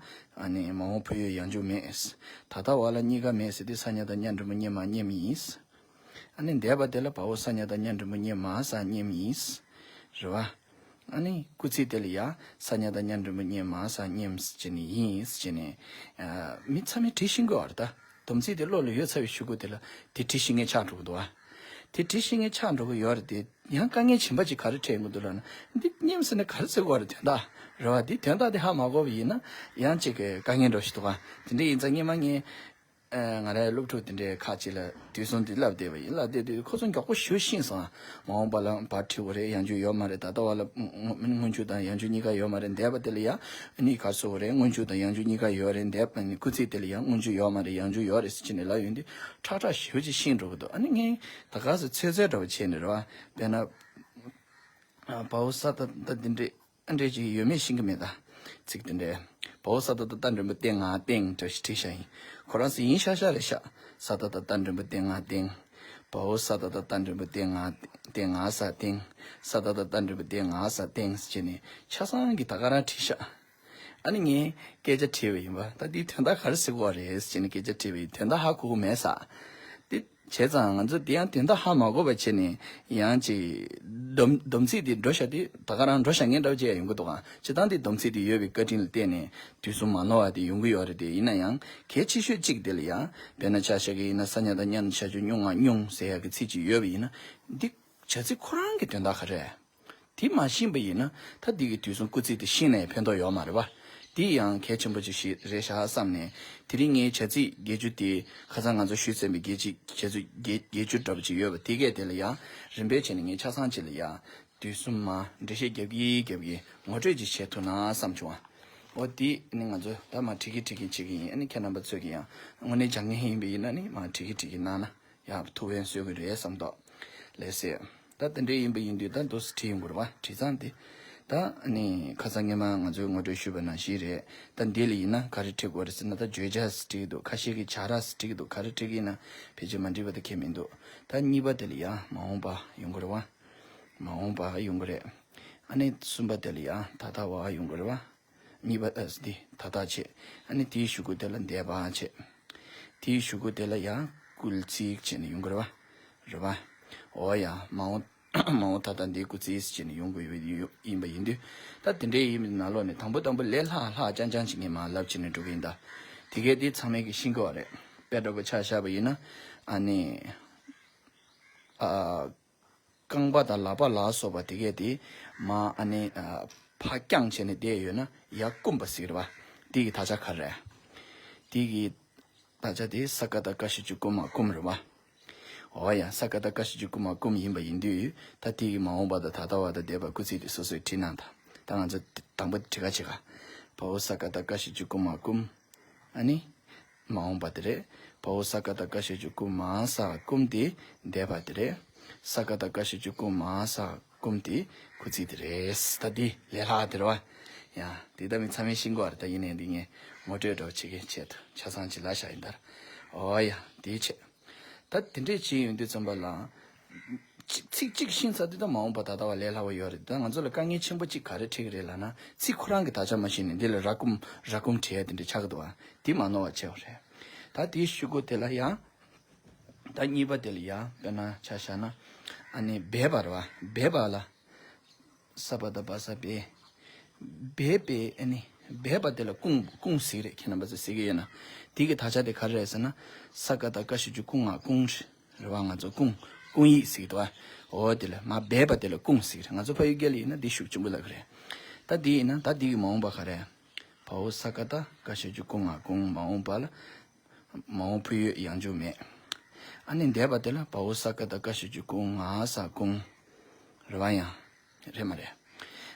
ཨ་ནི་མ་འོངས་ཕོ་ཡོད་ཡང་འཇུག་མེད། ད་ལྟ་བ་ལ་གཉིས་ཀ་མེད་ཟེར་དུས་ས་ཉ་བཏགས་སྙ་འགྲེང་བུ་སྙེ་མ་སྙེམས་ཡིན། ཨ་ནི་འདས་པ་དེ་ལ་བའོ་ས་ཉ་བཏགས་སྙ་འགྲེང་བུ་སྙེ་མ་ས་སྙེམས་ཡིན། རེད་པ། ཨ་ནི་སྐུལ་ཚིག་དེ་ལ་ཡང་ས་ཉ་བཏགས་སྙ་འགྲེང་བུ་སྙེ་མ་ས་སྙེམས་ཟེར་བྱས་ནས་ཡིན་ཟེར་བྱས་ནས། ཨ། མི་ཚང་མས་བྲིས་ཤེས་ཀྱི་ཡོད་རེད་ད། སྡོམ་ཚིག་དེ་བློ་ལ་ཡོད་ཚར་བའི་གཞུག་གུ་དེ་ལ་དེ་བྲིས་ཤེས་མཁན་ཆགས་འགྲོ་གི་འདུག་པ། དེ་བྲིས་ཤེས་མཁན་ཆགས་འགྲོ་གི་ཡོད་རེད་དེ། ཡང་དཀའ་ངལ་གཞན་པ་ཅིག་ག་རེ་འཕྲད་ཡོང་གི་འདུག་ལབ་ན། འདི་སྙེམས་ཟེར་ནས་ག་རེ་ཟེར་དགོས་རེད། དོན་དག་རེད་པ། འདི་དོན་དག་དེ་ཧ་མ་གོ་བ་ཡིན་ན་ཡང་ཅིག་གི་དཀའ་ངལ་འདྲ་ཞིག་འདུག་ག་དེ་འདྲ་ཡིན་ཙང་སྔོན་མ་ངས། ཨ། ང་རའི་སློབ་ཕྲུག་དེ་འདྲའི་ཁག་ཅིག་ལ་དུས་གསུམ་འདི་བསླབ་བསྡད་པ་ཡིན། བསླབ་བསྡད་དུས་ཁོ་ཚོ་མགྱོགས་པོ་ཞེ་པོ་ཤེས་སོང་། མ་འོངས་པ་ལ་བ་བྲིས་དགོས་རེད། ཡང་འཇུག་ཡོད་མ་རེད། ད་ལྟ་བ་ལ་སྔོན་འཇུག་དང་ཡང་འཇུག་གཉིས་ཀ་ཡོད་མ་རེད། འདས་པ་དེ་ལ་ཡང་ནི་ག་རེ་ཟེར་དགོས་རེད། སྔོན་འཇུག་དང་ཡང་འཇུག་གཉིས་ཀ་ཡོད་རེད། འདས་པ་ནི་སྐུལ་ཚིག་དེ་ལ་ཡང་སྔོན་འཇུག་ཡོད་མ་རེད། ཡང་འཇུག་ཡོད་རེད་ཟེར་བྱས་ནས་ལབ་ཡོང་དུས་ཁྲག་ཁྲག་ཞེ་པོ་ཅིག་ཤེས་འགྲོ་གི་འདུག་ཨ་ནི་ངས་ད་ག་ཟེ་ཚོད་ཚོད་འདྲ་པོ་བྱས་ནས་རེད་པ། དཔེར་ན། ཨ། བའོ་ས་ད་ད་འདི་འདྲས། ཨ། འདྲས་ཅིག་ཡོད་མེད་ཤེས་ཀྱི་མེད་ད། ཚིག་དེ་འདྲས། བའོ་ས་ད་ད་ཏ་འགྲེང་བུ་ཏེ་ང་སྟེང་འདྲ་ཞིག་བྲིས་བཞག་ཡིན། ཁོ་རང་ཚོ་ཡིན་ཤག་ཤག་རེད་ཤག་ས་ད་ད་ཏ་འགྲེང་བུ་ཏེ་ང་སྟེང་། བའོ་ས་ད་ད་ཏ་འགྲེང་བུ་ཏེ་ང་ཏེ་ང་ས་སྟེང་། ས་ད་ད་ཏ་འགྲེང་བུ་ཏེ་ང་ས་སྟེང་ཟེར་བྱས་ནས་ཆ་ཚང་གི་ད་ག་རང་བྲིས་ཤག་ཨ་ནི་ངས་སྐད་ཆ་དྲིས་པ་ཡིན་པ། ད་འདིའི་དོན་དག་ག་རེ་ཟེར་གྱི་ཡོད་རེད་ཟེར་ནས་སྐད་ཆ་དྲིས་པ་ཡིན། དོན་དག་ཧ་གོ་གི་མེད་ས། དེ་བྱས་ཙང་ང་ཚོ་དེ་ཡང་དོན་དག་ཧ་མ་གོ་བ་བྱས་ནས་ཡང་ཅིག་སྡོམ་སྡོམ་ཚིག་དེ་འགྲོ་ཤག་དེ་ད་ག་རང་འགྲོ་ཤག་ངན་འདྲ་བོ་ཅིག་ཡང་ཡོང་གི་འདུག་ག་སྤྱིར་བཏང་དེ་སྡོམ་ཚིག་དེ་ཡོད་པའི་བཀའ་དྲིན་ལ་བརྟེན་ནས་དུས་གསུམ་མ་ནོར་བ་དེ་ཡོང་གི་ཡོད་རེད་དེ། ཡིན་ན་ཡང་གལ་ཆེ་ཤོས་གཅིག་དེ་ལ་ཡང་དཔེར་ན་ཆ་བཞག་གི་ཡིན་ན་ས་ཉ་བཏགས་སྙ་ན་ཤ་ཞབས་ཀྱུ་སྨྱུ་ང་སྨྱུང་ཟེར་ཡག་གི་ཚིག་ཅིག་ཡོད་པ་ཡིན་ན། འདི་བྱ་ཚིག་ཁོ་རང་གི་དོན་དག་ག་རེ་རེད། དེ་མ་ཤེས་པ་ཡིན་ན་ད་འདི་གི་དུས་གསུམ་སྐུལ་ཚིག་དེ་ཤེས་ནས་ཕན་ཐོགས་ཡོད་མ་རེད་པ། འདི་ཡང་གལ་ཆེན་པོ་ཅིག་ཞིག་རེད་ཤག་བསམ་ནས། དེ་རིང་ངའི་བྱ་ཚིག་བརྒྱད་ཅུ་དེ་ཁ་སང་ང་ཚོ་ཞུས་ཟིན་པའི་བརྒྱད་ཅུ་བྱ་ཚིག་བརྒྱད་བརྒྱད་ཅུ་འདྲ་པོ་ཅིག་ཡོད་པ་དེ་གས་དེ་ལ་ཡང་རིམ་པས་བྱས་ནས་ངས་ཆ་ཚང་ཅིག་ལ་ཡང་དུས་གསུམ་མ་འགྲེལ་བཤད་རྒྱབ་ཀྱི་རྒྱབ་ཀྱི་ངོ་སྤྲོད་ཅིག་བྱེད་ཐུབ་ན་བསམ་བྱུང་བ། འོ་དེ་ནི་ང་ཚོ་ད་མ་བྲིས་ཀྱི་བྲིས་ཀྱི་བྱེད་ཀྱི་ཡིན། ཨ་ནི་ཁྱེད་རྣམ་པ་ཚོས་ཀྱི་ཡང་དངོས་གནས་སྦྱང་མཁན་ཡིན་པ་ཡིན་ན་ནི་མ་བྲིས་ཀྱི་བྲིས་ཀྱི་གནང་ན། ཡང་ཐུགས་ཕན་གསོས་ཀྱི་རེད་བསམ་ཐོག་ལས་ཟེར། ད་དེ་འདྲའི་ཡིན་པ་ཡིན་དུས་ད་འདུག་སེ་བྲིས་ཡོང་དགོས་རེད་བ། བྲིས་ཙང་དེ། ད་ནི་ཁ་སང་ཉི་མ་ང་ཚོས་ངོ་སྤྲོད་ཞུས་པ་ནང་བཞིན་རེད། ད་འདི་ལ་ཡིན་ན་ག་རེ་བྲིས་དགོས་རེད་ཟེར་ན། ད་བརྗོད་བྱ་ཟེར་བྲིས་ཀྱི་འདུག་ཁ་ཤས་ཀྱིས་བྱ་ར་ཟེར་བྲིས་ཀྱི་འདུག་ག་རེ་བྲིས་ཀྱི་ཡིན་ན་ཕལ་ཆེར་མ་འགྲིག་པ་ད་ཁྱད་མི་འདུག་ད་གཉིས་པ་དེ་ལ་ཡང་མ་འོངས་པ་ཡོང་དགོས་རེད་བ། མ་འོངས་པ་ཡོང་གི་རེད། ཨ་ནི་གསུམ་པ་དེ་ལ་ཡང་ད་ལྟ་བ་ཡོང་གི་རེད་བ། གཉིས་པ་ཨ་འདི་ད་ལྟ་བྱས། ཨ་ནི་དེའི་གཞུག་གུ་དེ་ལ་འདས་པ་བྱས། དེའི་གཞུག་གུ་དེ་ལ་ཡང་སྐུལ་ཚིག་བྱས་ནས་ཡོང་གི་རེད་བ། རེད་བ། འོ་ཡ། མ་འོངས་མ་འོངས་ད་ལྟ་འདིའི་སྐུལ་ཚིག་བྱས་ནས་ཡོང་དགོས་ཡོད་ཡོད་ཡིན་པ་ཡིན་དུས། ད་དེ་འདྲའི་ཡིན་པའི་ནང་ལོགས་ནས་དང་པོ་དང་པོ་ལས་ལྷག་ལྷག་རྐྱང་རྐྱང་བྱས་ནས་མར་ལབ་བྱས་ནས་འགྲོ་གི་ཡིན་ད། དེ་གས་དེ་ཚང་མས་ཀྱི་ཤེས་ཀྱི་ཡོད་རེད། དཔེ་འདྲ་པོ་ཆ་བཞག་པ་ཡིན་ན། ཨ་ནི། ཨ། རྐང་པ་དང་ལག་པ་ལ་སོགས་པ་དེ་གས་དེ་མ་ཨ་ནི་ཨ་ཕར་བརྐྱངས་བྱས་ནས་བསྡད་ཡོད་ན་ཡར་བསྐུམ་པ་ཟེར་གྱི་རེད་བ། དེ་གི་དག་ཆ་ག་རེ་རེད། དེ་གི་དག་ཆ་དེ་ས་ཀ་བཏགས་ཀ་ཞབས་ཀྱུ་བསྐུམ་མ་བསྐུམ་རེད་བ། འོ་ཡ། ས་ཀ་བཏགས་ཀ་ཞབས་ཀྱུ་བསྐུམ་མ་བསྐུམ་ཡིན་པ་ཡིན་དུས། ད་དེ་གི་མ་འོངས་པ་དང་ད་ལྟ་བ་དང་འདས་པ་སྐུལ་ཚིག་དེ་སོ་སོས་བྲིས་གནང་དང་། ད་ང་ཚོ་དང་པོ་བྲིས་ཁ་བྱེད་ཀ། བའོ་ས་ཀ་བཏགས་ཀ་ཞབས་ཀྱུ་བསྐུམ་མ་བསྐུམ། ཨ་ནི། མ་འོངས་པ་དེ་རེད། བའོ་ས་ཀ་བཏགས་ཀ་ཞབས་ཀྱུ་བསྐུམ་མ་ས་བསྐུམ་དེ་འདས་པ་དེ་རེད། ས་ཀ་བཏགས་ཀ་ཞབས་ཀྱུ་བསྐུམ་མ་ས་བསྐུམ་དེ་སྐུལ་ཚིག་དེ་རེད། ད་འདི་ལས་སླ་དེ་རེད་བ། ཡ། དེ་ལྟ་མི་ཚང་མས་ཤེས་ཀྱི་ཡོད་རེད། ད་ཡིན་ནའི་འདི་ངས་ངོ་སྤྲོད་འདྲ་བོ་བྱེད་མཁན་ཆེད་དུ་ཆ་ཚང་ཅིག་ལབ་བཞག་ཡིན་ད། འོ་ཡ། དེའི་ཆེད། ད་དེ་འདྲས་བྱས་ཡོང་དུས་ཙམ་པ་ལ། ཚིག་གཅིག་ཤེས་ཚར་དུས་ད་མ་འོངས་པ་ད་ལྟ་བ་ལས་སླ་བ་ཡོད་རེད། ད་ང་ཚོ་ལ་དཀའ་ངལ་ཆེན་པོ་གཅིག་ག་རེ་འཕྲད་ཀྱི་རེད་ལབ་ན། ཚིག་ཁོ་རང་གི་དག་ཆ་མ་ཤེས་ནས་འདི་ལ་ར་བསྐུམ་ར་བསྐུམ་བྲིས་ཡ་དེ་འདྲ་ཆགས་ཀྱི་འདུག་བ། དེ་མ་ནོར་བ་བྱས་པ་རེད། ད་དེའི་གཞུག་གུ་དེ་ལ་ཡང་། ད་གཉིས་པ་དེ་ལ་ཡང་དཔེར་ན་ཆ་བཞག་ན། ཨ་ནི་སྦས་པ་རེད་བ། སྦས་པ་ལ། ས་པ་བཏགས་སྦ་ས་སྦས། སྦས་པའི་ཨ་ནི་སྦས་པ་དེ་ལ་བསྐུམ་བསྐུམ་ཟེར་གྱི་རེད། ཁྱེད་རྣམ་པ་ཚོས་ཟེར་གྱི་ཡོད་ན། དེ་གི་དག་ཆ་དེ་ག་རེ་རེད་ཟེར་ན། ས་ཀ་བཏགས་སྐ་ཞབས་ཀྱུ་སྐུ་ང་སྐུང་། རེད་བ། ང་ཚོ་སྐུང་སྐུང་ཡིག་ཟེར་གྱི་འདུག་བ། འོ་དེ་ལ་མར་སྦས་པ་དེ་ལ་བསྐུམ་ཟེར་གྱི་རེད། ང་ཚོ་ཕ་ཡུལ་སྐད་ལ་ཡིན་ན་དེ་ཤུགས་ཆེན་པོ་ལབ་ཀྱི་རེད། ད་དེ་ཡིན་ན་ད་དེ་གི་མ་འོངས་པ་ག་རེ། བའོ་ས་ཀ་བཏགས་སྐ་ཞབས་ཀྱུ་སྐུ་ང་སྐུང་། མ་འོངས་པ་ལ། མ་འོངས་ཕུལ་ཡོད་ཡང་འཇུག་མེད། ཨ་ནི་འདས་པ་དེ་ལ་བའོ་ས་ཀ་བཏགས་སྐ་ཞབས་ཀྱུ་སྐུ་ང་ས་སྐུང་། རེད་བ། ཡང་། རེད་མ་རེད།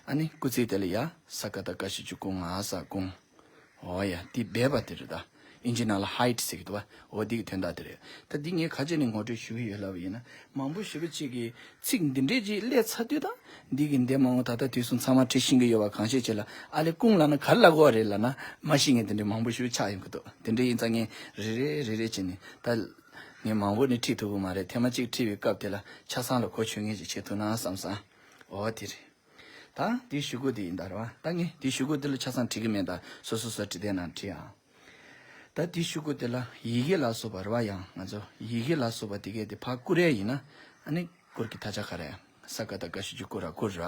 ཨ་ནི་སྐུལ་ཚིག་དེ་ལ་ཡ་ས་ཀ་བཏགས་སྐ་ཞབས་ཀྱུ་སྐུ་ང་ས་སྐུང་། འོ་ཡ། དེ་སྦས་པ་དེ་རེད་ད། ཨིན་ཇི་ནང་ལ་ཧའིཊ་ཟེར་གྱི་འདུག་བ། འོ་དེ་གི་དོན་དག་དེ་རེད། ད་འདི་ངས་ག་ཅི་ནས་ངོ་སྤྲོད་ཞུ་གི་ཡོད་ལབ་པ་ཡིན་ན། མང་པོ་ཞེ་པོ་ཅིག་གིས་ཚིག་འདི་འདྲས་ཅིག་སླེབས་ཚར་དུས་ད། འདི་གི་འདས་མ་འོངས་ད་ལྟ་དུས་གསུམ་ཚང་མ་བྲིས་ཤེས་ཀྱི་ཡོད་པ་གང་ཤེས་ཅིག་ལ། ཨ་ལས་སྐུང་ལབ་ན་ག་རེ་ལབ་དགོས་རེད་ལབ་ན་མ་ཤེས་མཁན་དེ་འདྲས་མང་པོ་ཞེ་པོ་ཆགས་ཡོང་གི་འདུག་དེ་འདྲས་ཡིན་ཙང་ངས་རེ་རེ་རེ་རེ་བྱས་ནས་ད། ངས་མང་པོ་ནས་ཁྲིད་ཐུབ་ཀྱི་མ་རེད། ཐེངས་མ་གཅིག་ཁྲིད་པའི་སྐབས་དེ་ལ་ཆ་ཚང་ལ་གོ་ཆོད་མཁན་ཅིག་བྱེད་ཐུབ་ན་བསམ་སོང་། འོ་དེ་རེད། ད་དེའི་གཞུག་གུ་དེ་ཡིན་ད། རེད་བ། ད་ངས་དེའི་གཞུག་གུ་དེ་ལ་ཆ་ཚང་བྲིས་ཀྱི་མེད་ད། སོ་སོ་སོ་བྲིས་བསྡད་ན་བྲིས་ཨ། ད་དེའི་གཞུག་གུ་དེ་ལ་ཡི་གེ་ལ་སོགས་པ་རེད་བ། ཡང་ང་ཚོ་ཡི་གེ་ལ་སོགས་པ་དེ་གས་དེ་ཕར་བསྐུར་ཡས་ཡིན་ན། ཨ་ནི་བསྐུར་གྱི་དག་ཆ་ག་རེ། ས་ཀ་བཏགས་སྐ་ཞབས་ཀྱུ་སྐུ་ར་བསྐུར་ར།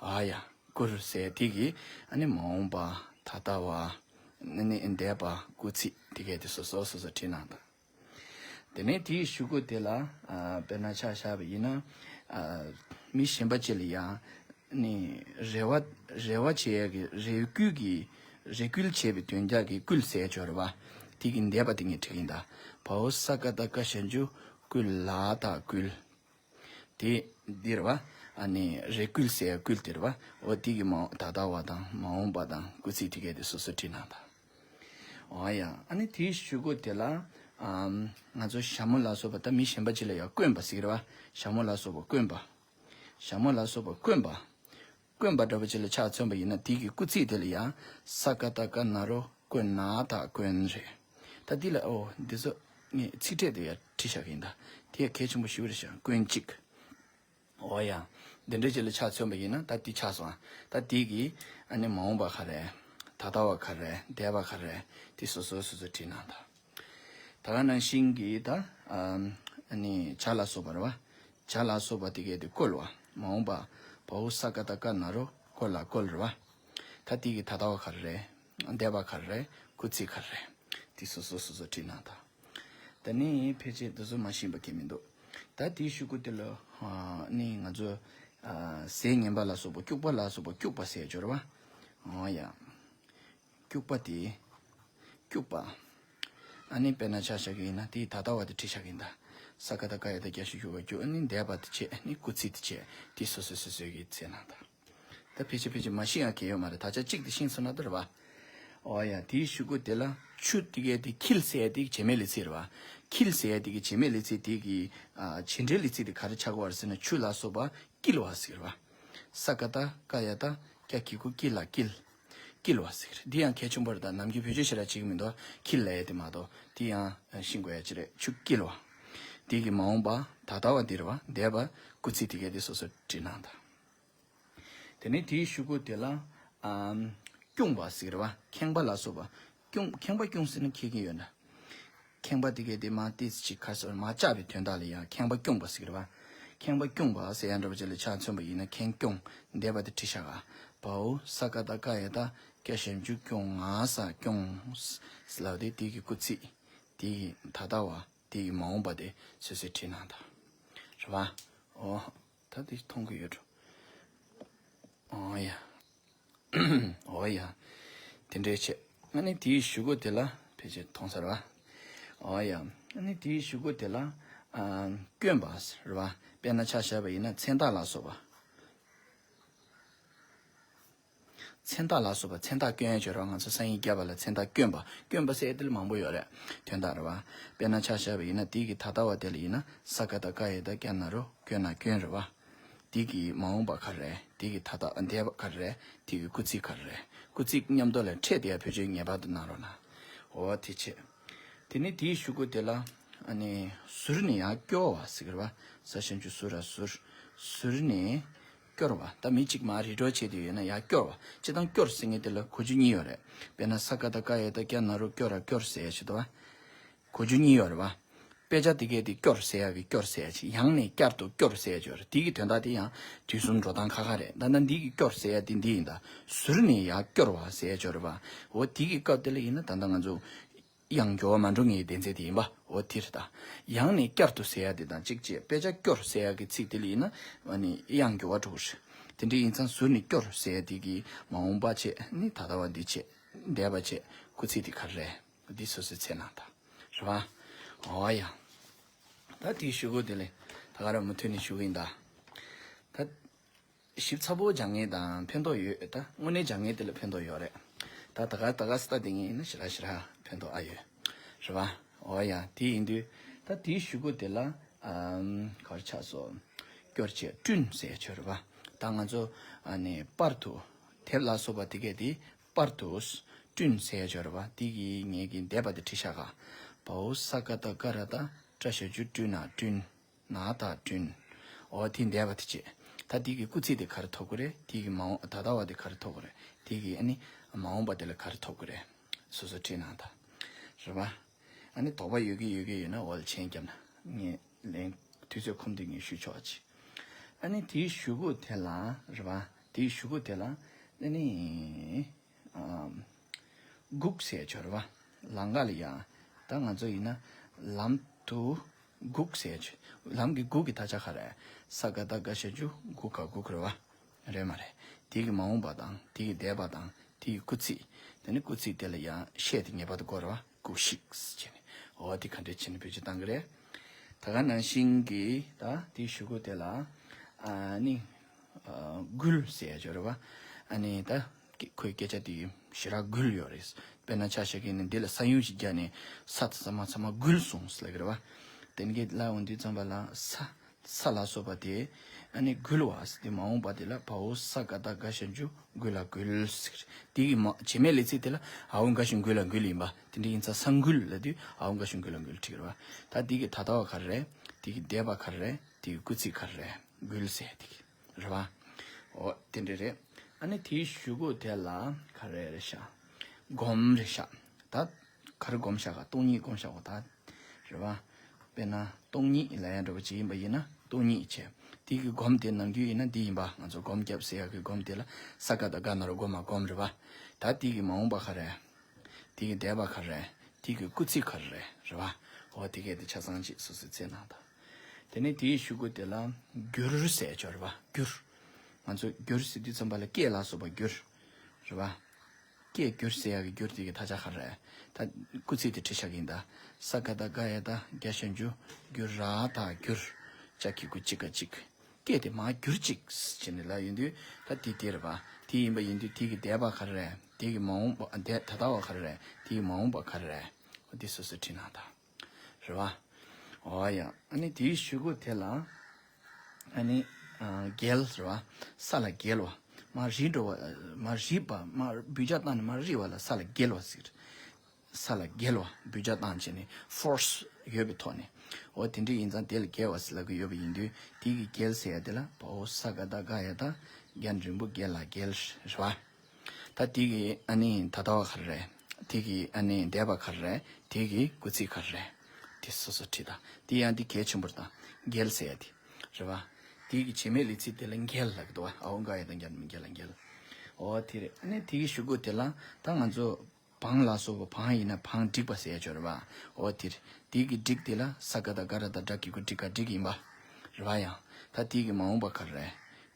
ཨ་ཡ། བསྐུར་ཟེར་དེ་གི་ཨ་ནི་མ་འོངས་པ། ད་ལྟ་བ། ཨ་ནི་འདས་པ། སྐུལ་ཚིག་དེ་གས་དེ་སོ་སོ་སོ་སོ་བྲིས་གནང་དང་། དེ་ནས་དེའི་གཞུག་གུ་དེ་ལ་ཨ་དཔེར་ན་ཆ་བཞག་པ་ཡིན་ན། ཨ་མི་གཞན་པ་ཅིག་ལ་ཡང་ནི་རེ་བ་རེ་བ་བྱེད་ཡག་གི་རེ་སྐུལ་གྱི་རེ་སྐུལ་བྱེད་པའི་དོན་རྐྱང་གི་སྐུལ་ཟེར་སྦྱོར་བ། དེ་གི་འདས་པ་དེ་ངས་བྲིས་ཡིན་ད། བའོ་ས་ཀ་བཏགས་སྐ་ཞབས་ཀྱུ་སྐུ་ལ་བཏགས་སྐུལ། དེ་འདི་རེད་བ། ཨ་ནི་རེ་སྐུལ་ཟེར་སྐུལ་དེ་རེད་བ། འོ་དེ་གི་མ་ད་ལྟ་བ་དང་མ་འོངས་པ་དང་སྐུལ་ཚིག་དེ་གས་དེ་སོ་སོ་བྲིས་གནང་དང་། འོ་ཡ། ཨ་ནི་དེའི་གཞུག་གུ་དེ་ལ། ཨམ། ང་ཚོ་ཞྭ་མོ་ལ་སོགས་པ་ད་མི་གཞན་པ་ཅིག་ལ་ཡང་བསྐོན་པ་ཟེར་གྱི་རེད་བ། ཞྭ་མོ་ལ་སོགས་པ་བསྐོན་པ། ཞྭ་མོ་ལ་སོགས་པ་བསྐོན་པ། བསྐོན་པ་འདྲ་པོ་ཅིག་ལ་ཆ་མཚོན་པ་ཡིན་ན་དེ་གི་སྐུལ་ཚིག་དེ་ལ་ཡང་ས་ཀ་བཏགས་སྐ་ན་རོ་སྐོ་ན་བཏགས་སྐོན་རེད། ད་འདི་ལ་ཨོ་འདི་ཚོ་ངས་ཚིག་ཕྲད་དུ་ཡང་བྲིས་བཞག་གི་ཡིན་ད། དེ་ཡང་གལ་ཆེན་པོ་ཞེ་པོ་རེད་ཤག་སྐོན་གཅིག་འོ་ཡ། འདི་འདྲ་ཅིག་ལ་ཆ་མཚོན་པ་ཡིན་ན་ད་འདི་ཆགས་སོང་ཨ། ད་འདི་གི་ཨ་ནི་མ་འོངས་པ་ག་རེ། ད་ལྟ་བ་ག་རེ། འདས་པ་ག་རེ། དེ་སོ་སོ་སོ་སོ་བྲིས་གནང་དང་། ད་ག་ནང་བཞིན་གྱི་ད་ཨ་ནི་བྱ་ལ་སོགས་པ་རེད་བ། བྱ་ལ་སོགས་པ་དེ་གས་དེ་བཀོལ་བ། མ་འོངས་པ། བའོ་ས་ཀ་བཏགས་སྐ་ན་རོ་སྐོ་ལ་བཀོལ་རེད་བ། ད་དེ་གི་ད་ལྟ་བ་ག་རེ། འདས་པ་ག་རེ། སྐུལ་ཚིག་ག་རེ། དེ་སོ་སོ་སོ་སོ་བྲིས་གནང་དང་། ད་ནི་ཕལ་ཆེར་དེ་ཚོ་མ་ཤེས་པ་གང་ཡང་མི་འདུག་ད་དེའི་གཞུག་གུ་དེ་ལ་ནི་ང་ཚོ་ཟས་ངན་པ་ལ་སོགས་པ་སྐྱུག་པ་ལ་སོགས་པ་སྐྱུག་པ་ཟེར་སྦྱོར་བ། འོ་ཡ། སྐྱུག་པ་དེ། སྐྱུག་པ། ཨ་ནི་དཔེར་ན་ཆ་བཞག་གི་ཡིན་ན་དེའི་ད་ལྟ་བ་དེ་བྲིས་བཞག་གི་ཡིན་ད། ས་ཀ་བཏགས་སྐ་ཡ་བཏགས་སྐྱ་ཞབས་ཀྱུ་སྐྱུ། ཨ་ནི་འདས་པ་དེ་བྱས། ཨ་ནི་སྐུལ་ཚིག་དེ་བྱས། དེ་སོ་སོའི་སོ་སོའི་གི་ཚེ་ནང་ད། ད་ཕལ་ཆེར་ཕལ་ཆེར་མ་ཤེས་ཡང་གལ་ཡོད་མ་རེད། ད་ཆ་གཅིག་དེ་ཤེས་སོང་ན་ད་རེད་བ། ཨོ་ཡ། དེའི་གཞུག་གུ་དེ་ལ་ཆུ་དེ་གའི་དེ་འཁྱིལ་ཟེར་ཡ་དེ་བྱེད་མེད་ལས་ཚིག་རེད་བ། འཁྱིལ་ཟེར་ཡ་དེ་གི་བྱེད་མེད་ལས་ཚིག་དེ་གི་ཨ་བྱེད་འབྲེལ་ལས་ཚིག་དེ་ག་རེ་ཆགས་ཀྱི་ཡོད་རེད་ཟེར་ན་ཆུ་ལ་སོགས་པ་དཀྱིལ་བ་ཟེར་བ། ས་ཀ་བཏགས་སྐ་ཡ་བཏགས་སྐྱ་གི་གུ་དཀྱིལ་ལ་དཀྱིལ། དཀྱིལ་བ་ཟེར། འདི་ཡང་གལ་ཆེན་པོ་རེད། ད་ནམ་རྒྱུན་བེད་སྤྱོད་ཞེ་དྲག་བྱེད་ཀྱི་མི་འདུག་འཁྱིལ་ལབ་ཡ་དེ་མ་གཏོགས། དེ་ཡང་ཤེས་དགོས་ཡ་ཅིག་རེད། ཆུ་དཀྱིལ་བ། དེ་གི་མ་འོངས་པ་ད་ལྟ་བ་འདི་རེད་བ། འདས་པ་སྐུལ་ཚིག་དེ་གའི་དེ་སོ་སོ་བྲིས་གནང་དང་། དེ་ནས་དེའི་གཞུག་གུ་དེ་ལ་ཨམ། སྐྱུང་བ་ཟེར་བ། ཁེངས་པ་ལ་སོགས་པ། སྐྱུང་། ཁེངས་པ་སྐྱུང་ཟེར་ན་མཁས་ཀྱི་ཡོད་ན། ཁེངས་པ་དེ་གའི་དེ་མ་ཏིས་ཅིག་ཁ་སོར་མ་བཅག་པའི་དོན་དག་ལ་ཡང་ཁེངས་པ་སྐྱུང་བ་ཟེར་བ། ཁེངས་པ་སྐྱུང་བ་ཟེར་ཡ་འདྲ་པོ་ཅིག་ལ་ཆ་མཚོན་པ་ཡིན་ན་ཁེངས་སྐྱུང་། འདས་པ་དེ་བྲིས་བཞག་ག་བའོ་ས་ཀ་བཏགས་སྐ་ཡ་བཏགས་སྐྱ་ཞབས་ཀྱུ་སྐྱུང་ང་ས་སྐྱུང་། ལབ་དེ་དེ་གི་སྐུལ་ཚིག་དེ་གི་ད་ལྟ་བ། དེ་ཡི་མ་འོངས་པ་དེ་སོ་སོས་བྲིས་གནང་དང་། རེད་བ། ཨོ། ད་དེ་མཐོང་གི་ཡོད་འགྲོ། ཨོ་ཡ། ཨོ་ཡ། དེ་འདྲའི་བྱས། ཨ་ནི་དེའི་གཞུག་གུ་དེ་ལ་ཕལ་ཆེར་མཐོང་ཚར་བ། ཨོ་ཡ། ཨ་ནི་དེའི་གཞུག་གུ་དེ་ལ། ཨ། སྐྱོན་པ་རེད་བ། དཔེར་ན་ཆ་བཞག་པ་ཡིན་ན་མཚན་རྟགས་ལ་སོགས་པ། མཚན་རྟགས་ལ་སོགས་པ། མཚན་རྟགས་སྐྱོན་ཡ་སྦྱོར་བ། ང་ཚོ་ས་ཡིན་རྒྱབ་པ་ལ་མཚན་རྟགས་སྐྱོན་པ། སྐྱོན་པ་ཟེར་དེ་ལ་མང་པོ་ཡོད་རེད། དོན་དག་རེད་བ། དཔེར་ན་ཆ་བཞག་པ་ཡིན་ན་དེ་གི་ད་ལྟ་བ་དེ་ལ་ཡིན་ན་ས་ཀ་བཏགས་སྐ་ཡ་བཏགས་སྐྱ་ན་རོ་སྐྱོ་ན་སྐྱོན་རེད་བ། དེ་གི་མ་འོངས་པ་ག་རེ་རེད། དེ་གི་ད་ལྟ་འདས་པ་ག་རེ་རེད། དེ་གི་སྐུལ་ཚིག་ག་རེ་རེད། སྐུལ་ཚིག་མཉམ་དུ་ལ་ཕྲད་དེ་ཡ་བེད་སྤྱོད་ངེས་པར་དུ་གནང་རོགས་གནང་། འོ་དེ་བྱས། དེ་ནས་དེའི་གཞུག་གུ་དེ་ལ་ཨ་ནི་ཟུར་ནས་ཡང་སྐྱོར་བ་ཟེར་གི་རེད་བ། ས་ཞབས་ཀྱུ་ཟུར་ར་ཟུར། ཟུར་ནས་སྐྱོར་བ། ད་མི་གཅིག་མར་རི་ཌོ་བྱས་དུས་ཡོད་ན་ཡང་སྐྱོར་བ། སྤྱིར་བཏང་སྐྱོར་ཟེར་མཁན་དེ་ལ་གོ་རྒྱུ་གཉིས་ཡོད་རེད། དཔེར་ན་ས་ཀ་བཏགས་སྐ་ཡ་བཏགས་སྐྱ་ན་རོ་སྐྱོ་ར་སྐྱོར་ཟེར་ཡ་ཞིག་འདུག་བ། གོ་རྒྱུ་གཉིས་ཡོད་རེད་བ། དཔེ་ཆ་དེ་གའི་དེ་སྐྱོར་ཟེར་ཡ་གི་སྐྱོར་ཟེར་ཡ་ཅིག་ཡང་ནས་བསྐྱར་དུ་སྐྱོར་ཟེར་ཡ་ཅིག་ཡོད་རེད། དེ་གི་དོན་དག་དེ་ཡང་དུས་གསུམ་འགྲོ་སྟངས་ཁ་ཁ་རེད། ད་ལྟ་འདི་གི་སྐྱོར་ཟེར་ཡ་དེ་འདི་ཡིན་ད། ཟུར་ནས་ཡང་སྐྱོར་བ་ཟེར་ཡ་ཅིག་ཡོད་རེད་བ། འོ་དེ་གི་སྐབས་དེ་ལ་ཡིན་ན་ད་ལྟ་ང་ཚོ་དབྱངས་འགྱུར་བ་མ་འགྲོ་ངེས་ཡི་བདེན་ཚད་དེ་ཡིན་པ། འོ་དེ་རེད་ད། ཡང་ནས་བསྐྱར་དུ་ཟེར་ཡ་དེ་དང་གཅིག་བྱས། དཔེ་ཆ་སྐྱོར་ཟེར་ཡ་གི་ཚིག་དེ་ལ་ཡིན་ན་ཨ་ནི་དབྱངས་འགྱུར་བ་འགྲོ་གི་རེད། དེ་འདྲ་ཡིན་ཙང་ཟུར་ནས་སྐྱོར་ཟེར་ཡ་དེ་གི་མ་འོངས་པ་བྱས། ནི་ད་ལྟ་བ་འདི་བྱས། འདས་པ་བྱས། སྐུལ་ཚིག་དེ་ག་རེ་རེད། འདི་སོ་སོའི་ཚེ་ནང་ད། རེད་བ། འོ་ཡ། ད་དེའི་གཞུག་གུ་དེ་ལས་ད་ག་རེ་མུ་མཐུད་ནས་ཞུ་གི་ཡིན་ད། ད་ཞིབ་ཚགས་པོ་སྦྱང་མཁན་དང་ཕན་ཐོགས་ཡོད། ད་དངོས་གནས་སྦྱང་མཁན་དེ་ལ་ཕན་ཐོགས་ཡོད་རེད། ད་ད་ག་ད་ག་སི་ད་དེ་ངས་ཡིན་ན་ཞེ་དྲག་ཞེ་དྲག་ཕན་ཐོགས་ཨ་ཡོད། རེད་བ། འོ་ཡ། དེ་ཡིན་དུས་ད་དེའི་གཞུག་གུ་དེ་ལ་ཨམ་ག་རེ་ཆགས་སོང་། སྐྱོར་བྱས་བསྐྲུན་ཟེར་ཡ་ཅིག་ཡོད་རེད་བ། ད་ང་ཚོ་ཨ་ནི་པར་དུ་དེབ་ལ་སོགས་པ་དེ་གས་དེ། པར་དུ་བསྐྲུན་ཟེར་ཡ་ཅིག་ཡོད་རེད་བ། དེ་གི་ངེད་ཀྱི་འདས་པ་དེ་བྲིས་བཞག་ག་བའོ་ས་ཀ་བཏགས་སྐ་ར་བཏགས་སྐྲ་ཞབས་ཀྱུ་སྐྲུ་ན་སྐྲུན། ན་བཏགས་སྐྲུན། འོ་དེ་འདས་པ་དེ་བྱས། ད་དེ་གི་སྐུལ་ཚིག་དེ་ག་རེ་ཐོབ་ཀྱི་རེད། དེ་གི་མ་འོངས་ད་ལྟ་བ་དེ་ག་རེ་ཐོབ་ཀྱི་རེད། དེ་གི་ཨ་ནི་མ་འོངས་པ་དེ་ལ་ག་རེ་ཐོབ་ཀྱི་རེད། སོ་སོ་བྲིས་གནང་དང་། རེད་བ། ཨ་ནི་དོགས་པ་ཡོད་ཀྱི་ཡོད་ཀྱི་ཡོད་ན་འོ་ལ་མཆན་བརྒྱབ་ན་ངས་ལན་དུས་ཚོད་ཁོམ་དུས་ངས་ཞུ་ཆོག་ཅིག་ཨ་ནི་དེའི་གཞུག་གུ་དེ་ལ་རེད་བ། དེའི་གཞུག་གུ་དེ་ལ་ཨ་ནི། ཨམ། སྒུག་ཟེར་ཡ་ཅིག་ཡོད་རེད་བ། ལམ་ཁ་ལ་ཡ། ད་ང་ཚོ་ཡིན་ན་ལམ་དུ་སྒུག་ཟེར་ཡ་ཅིག་ལམ་གྱི་སྒུག་གི་ད་ཆ་ག་རེ། ས་ཀ་བཏགས་སྒ་ཞབས་ཀྱུ་སྒུ་ག་སྒུག་རེད་བ། རེད་མ་རེད། དེ་གི་མ་འོངས་པ་དང་དེ་གི་འདས་པ་དང་དེ་གི་སྐུལ་ཚིག་དེ་ནི་སྐུལ་ཚིག་དེ་ལ་ཡང་ཤད་དེ་ངེས་པར་དུ་དགོས་རེད་བ། སྒུག་ཤིག་ཟེར་ནས། འོ་དེ་ག་འདྲས་བྱས་ནས་བེད་སྤྱོད་གཏང་གི་རེད། ད་ག་ནང་བཞིན་གྱི་ད་དེའི་གཞུག་གུ་དེ་ལ་ཨ་ནི་ཨ་འགུལ་ཟེར་ཡ་ཅིག་ཡོད་རེད་བ། ཨ་ནི་ད་ཁོའི་སྐད་ཆ་དེ་ཞེ་དྲག་འགུལ་ཡོད་རེད། དཔེར་ན་ཆ་བཞག་གི་ནི་འདི་ལ་ས་ཡོམ་ཞིག་བརྒྱབ་ནས་ས་དང་ས་མ་ཚང་མ་འགུལ་སོང་ཟེར་ལབ་ཀྱི་རེད་བ། དེ་འདྲས་ལབ་འོང་དུས་ཙམ་པ་ལ་ས། ས་ལ་སོགས་པ་དེ་ཨ་ནི་འགུལ་བ་ཟེར་དེ་མ་འོངས་པ་དེ་ལ་བའོ་ས་ཀ་བཏགས་སྒ་ཞབས་ཀྱུ་སྒུ་ལ་འགུལ་ཟེར། དེ་གི་མ་བྱེད་མེད་ལས་ཚིག་དེ་ལ་འའོ་འགའ་ཞིག་འགུལ་ལ་འགུལ་ཡིན་པ། དེ་འདྲ་ཡིན་ཙང་ས་འགུལ་ལབ་དུས་འའོ་འགའ་ཞིག་འགུལ་ལ་འགུལ་བྲིས་རེད་བ། ད་དེ་གི་ད་ལྟ་བ་ག་རེ་རེད། དེ་གི་འདས་པ་ག་རེ་རེད། དེ་གི་སྐུལ་ཚིག་ག་རེ་རེད། འགུལ་ཟེར་དེ་གི་རེད་བ། འོ་དེ་འདྲ་རེད། ཨ་ནི་དེའི་གཞུག་གུ་དེ་ལ་ག་རེ་རེད་ཤག་སྒོམ་རེད་ཤག་ད་ག་རེ་སྒོམ་ཤག་ག་སྟོང་ཉིད་སྒོམ་ཤག་གོ་ད། རེད་བ། དཔེར་ན་སྟོང་ཉིད་ལབ་ཡ་འདྲ་པོ་ཅིག་ཡིན་པ་ཡིན་ན་སྟོང་ཉིད་བྱས། དེ་གི་སྒོམ་དེ་ནམ་རྒྱུན་ཡིན་ན་འདི་ཡིན་པ། ང་ཚོ་སྒོམ་རྒྱབ་ཟེར་ཡ་གི་སྒོམ་དེ་ལ་ས་ཀ་བཏགས་སྒ་ན་རོ་སྒོ་མ་སྒོམ་རེད་བ། ད་དེ་གི་མ་འོངས་པ་ག་རེ། དེ་གི་འདས་པ་ག་རེ། དེ་གི་སྐུལ་ཚིག་ག་རེ་རེད་བ། འོ་དེ་གས་དེ་ཆ་ཚང་ཅིག་སོ་སོའི་ཚེ་ནང་དང་། དེ་ནས་དེའི་གཞུག་གུ་དེ་ལ་འགྱུར་ཟེར་ཡ་ཅིག་ཡོད་རེད་བ། འགྱུར། ང་ཚོ་འགྱུར་ཟེར་དུས་ཙམ་པ་ལ་སྐད་ལ་སོགས་པ་འགྱུར། རེད་བ། སྐད་བསྒྱུར་ཟེར་ཡག་གི་བསྒྱུར་དེ་གི་དག་ཆ་ག་རེ་རེད། ད་སྐུལ་ཚིག་དེ་བྲིས་བཞག་གི་ཡིན་ད། ས་ག་བཏགས་སྒ་ཡ་བཏགས་རྒྱ་ཞབས་ཀྱུ་སྒྱུ་ར་བཏགས་སྒྱུར། ཅ་གི་གུ་ཅི་ག་ཅིག་སྐད་དེ་མར་བསྒྱུར་ཅིག་བྱས་ནས་ལབ་ཡོང་དུས་ད་དེ་དེ་རེད་པ། དེ་ཡིན་པ་ཡིན་དུས་དེ་གི་འདས་པ་ག་རེ་རེད། དེ་གི་མ་འོངས་པ་འདས་ད་ལྟ་བ་ག་རེ་རེད། དེ་གི་མ་འོངས་པ་ག་རེ་རེད། འོ་དེ་སོ་སོས་བྲིས་གནང་དང་། རེད་པ། འོ་ཡ། ཨ་ནི་དེའི་གཞུག་གུ་དེ་ལ་ཨ་ནི་ཨ་འགེལ་རེད་པ། ས་ལ་འགེལ་བ། མར་རིལ་འགྲོ་བ། མར་རིལ་བ། མར་འབུད་རྒྱག་བཏང་ནས་མར་རིལ་བ་ལ་ས་ལ་འགེལ་བ་ཟེར། ས་ལ་འགེལ་བ། འབུད་རྒྱག་བཏང་བྱས་ནས་ཕོར་སི་ཡོད་པའི་ཐོག་ནས། འོ་དེ་འདྲ་ཡིན་ཙང་དེ་ལ་འགེལ་བ་ཟེར་ལབ་ཀྱི་ཡོད་པ་ཡིན་དུས་དེ་གི་འགེལ་ཟེར་ཡ་དེ་ལ་བ་འོ་ས་ག་བཏགས་སྒ་ཡ་བཏགས་རྒྱ་འགྲེང་བུ་རྒྱལ་ལ་འགེལ་རེད་པ། ད་དེ་གི་ཨ་ནི་ད་ལྟ་བ་ག་རེ་རེད། དེ་གི་ཨ་ནི་འདས་པ་ག་རེ་རེད། དེ་གི་སྐུལ་ཚིག་ག་རེ་རེད། དེ་སོ་སོ་བྲིས་དང་། དེ་ཡང་དེ་གལ་ཆེན་པོ་རེད་དང་། འགེལ་ཟེར་ཡ་དེ་རེད་པ། དེ་གི་བྱེད་མེད་ལས་ཚིག་དེ་ལ་འགེལ་ལབ་ཀྱི་འདུག་པ། འ་འོག་འགའ་ཡ་དང་འགྱར་མི་འགེལ་ལ་འགེལ། འོ་དེ་རེད། ཨ་ནི་དེ་གི་གཞུག་གུ་དེ་ལ་ད་ང་ཚོ་བང་ལ་སོགས་པ། བང་ཡིན་ན་བང་བསྒྲིགས་པ་ཟེར་ཡ་ཅིག་ཡོད་རེད་པ། འོ་དེ་རེད། དེ་གི་བསྒྲིགས་དེ་ལ་ས་ག་བཏགས་སྒ་ར་བཏགས་སྒྲ་གི་གུ་སྒྲི་ག་སྒྲིག་ཡིན་པ་རེད་པ། ཡང་ད་དེ་གི་མ་འོངས་པ་ག་རེ་རེད།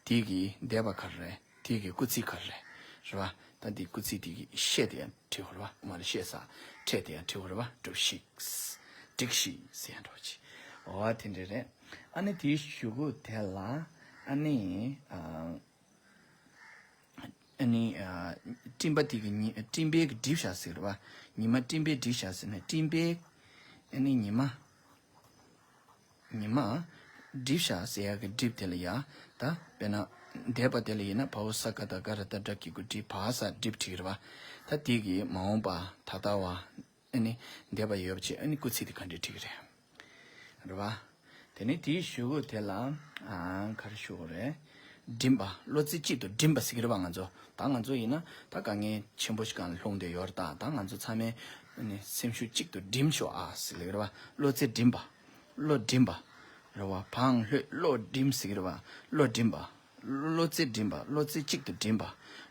དེ་གི་འདས་པ་ག་རེ་རེད། དེ་གི་སྐུལ་ཚིག་ག་རེ་རེད། རེད་པ། ད་དེ་སྐུལ་ཚིག་དེ་གི་ཤད་དེ་ཡང་བྲིས་དགོས་རེད་པ། མ་རེད། ཤད་ས་ཕྲད་དེ་ཡང་བྲིས་དགོས་རེད་པ། སྒྲུབས་ཤིག་སྒྲིགས་ཤིག་ཟེར་ཡང་འགྲོ་བ་ཅིག་འོ་དེ་འདྲ་རེད། ཨ་ནི་དེའི་གཞུག་གུ་དེ་ལ་ཨ་ནི་ཨ་ཨ་ནི་ཨ་སྤྲིན་པ་དེ་གི་ཉི་སྤྲིན་པའི་གི་བསྒྲིབས་བཞག་ཟེར་བ། ཉི་མ་སྤྲིན་པས་བསྒྲིབས་བཞག་ཟེར་ན། སྤྲིན་པའི་ཨ་ནི་ཉི་མ། ཉི་མ། བསྒྲིབས་བཞག་ཟེར་ཡག་གི་བསྒྲིབས་དེ་ལ་ཡ། ད་དཔེར་ན་འདས་པ་དེ་ལ་ཡིན་ན་བ་འོ་ས་ག་བཏགས་སྒ་ར་བཏགས་སྒྲ་གི་གུ་སྒྲི་བ་ས་བསྒྲིབས་བྲིས་རེད་པ། ད་དེ་གི་མ་འོངས་པ་ད་ལྟ་བ། ཨ་ནི་འདས་པ་ཡོད་པ་བྱས། ཨ་ནི་སྐུལ་ཚིག་དེ་ག་འདྲས་བྲིས་ཀྱི་རེད། རེད་པ། དེ་ནས་དེའི་གཞུག་གུ་དེ་ལ་ཨ་ག་རེ་ཞུ་དགོས་རེད། འགྲིམ་པ། བློ་རྩེ་གཅིག་ཏུ་འགྲིམ་པ་ཟེར་གྱི་རེད་པ། ང་ཚོ་ད་ང་ཚོ་ཡིན་ན་ད་དཀའ་ངལ་ཆེན་པོ་ཞིག་སྒང་ལ་ལྷུང་བསྡད་ཡོད་རེད། ད་ད་ང་ཚོ་ཚང་མས་ཨ་ནི་སེམས་ཤུགས་གཅིག་ཏུ་སྒྲིམ་ཤོག་ཨ་ཟེར་ལབ་ཀྱི་རེད་པ། བློ་རྩེ་འགྲིམ་པ། བློ་འགྲིམ་པ། རེད་པ། བང་ལྷོད་བློ་འགྲིམ་ཟེར་གྱི་རེད་པ། བློ་འགྲིམ་པ། བློ་རྩེ་འགྲིམ་པ། བློ་རྩེ་གཅིག་ཏུ་འགྲིམ་པ།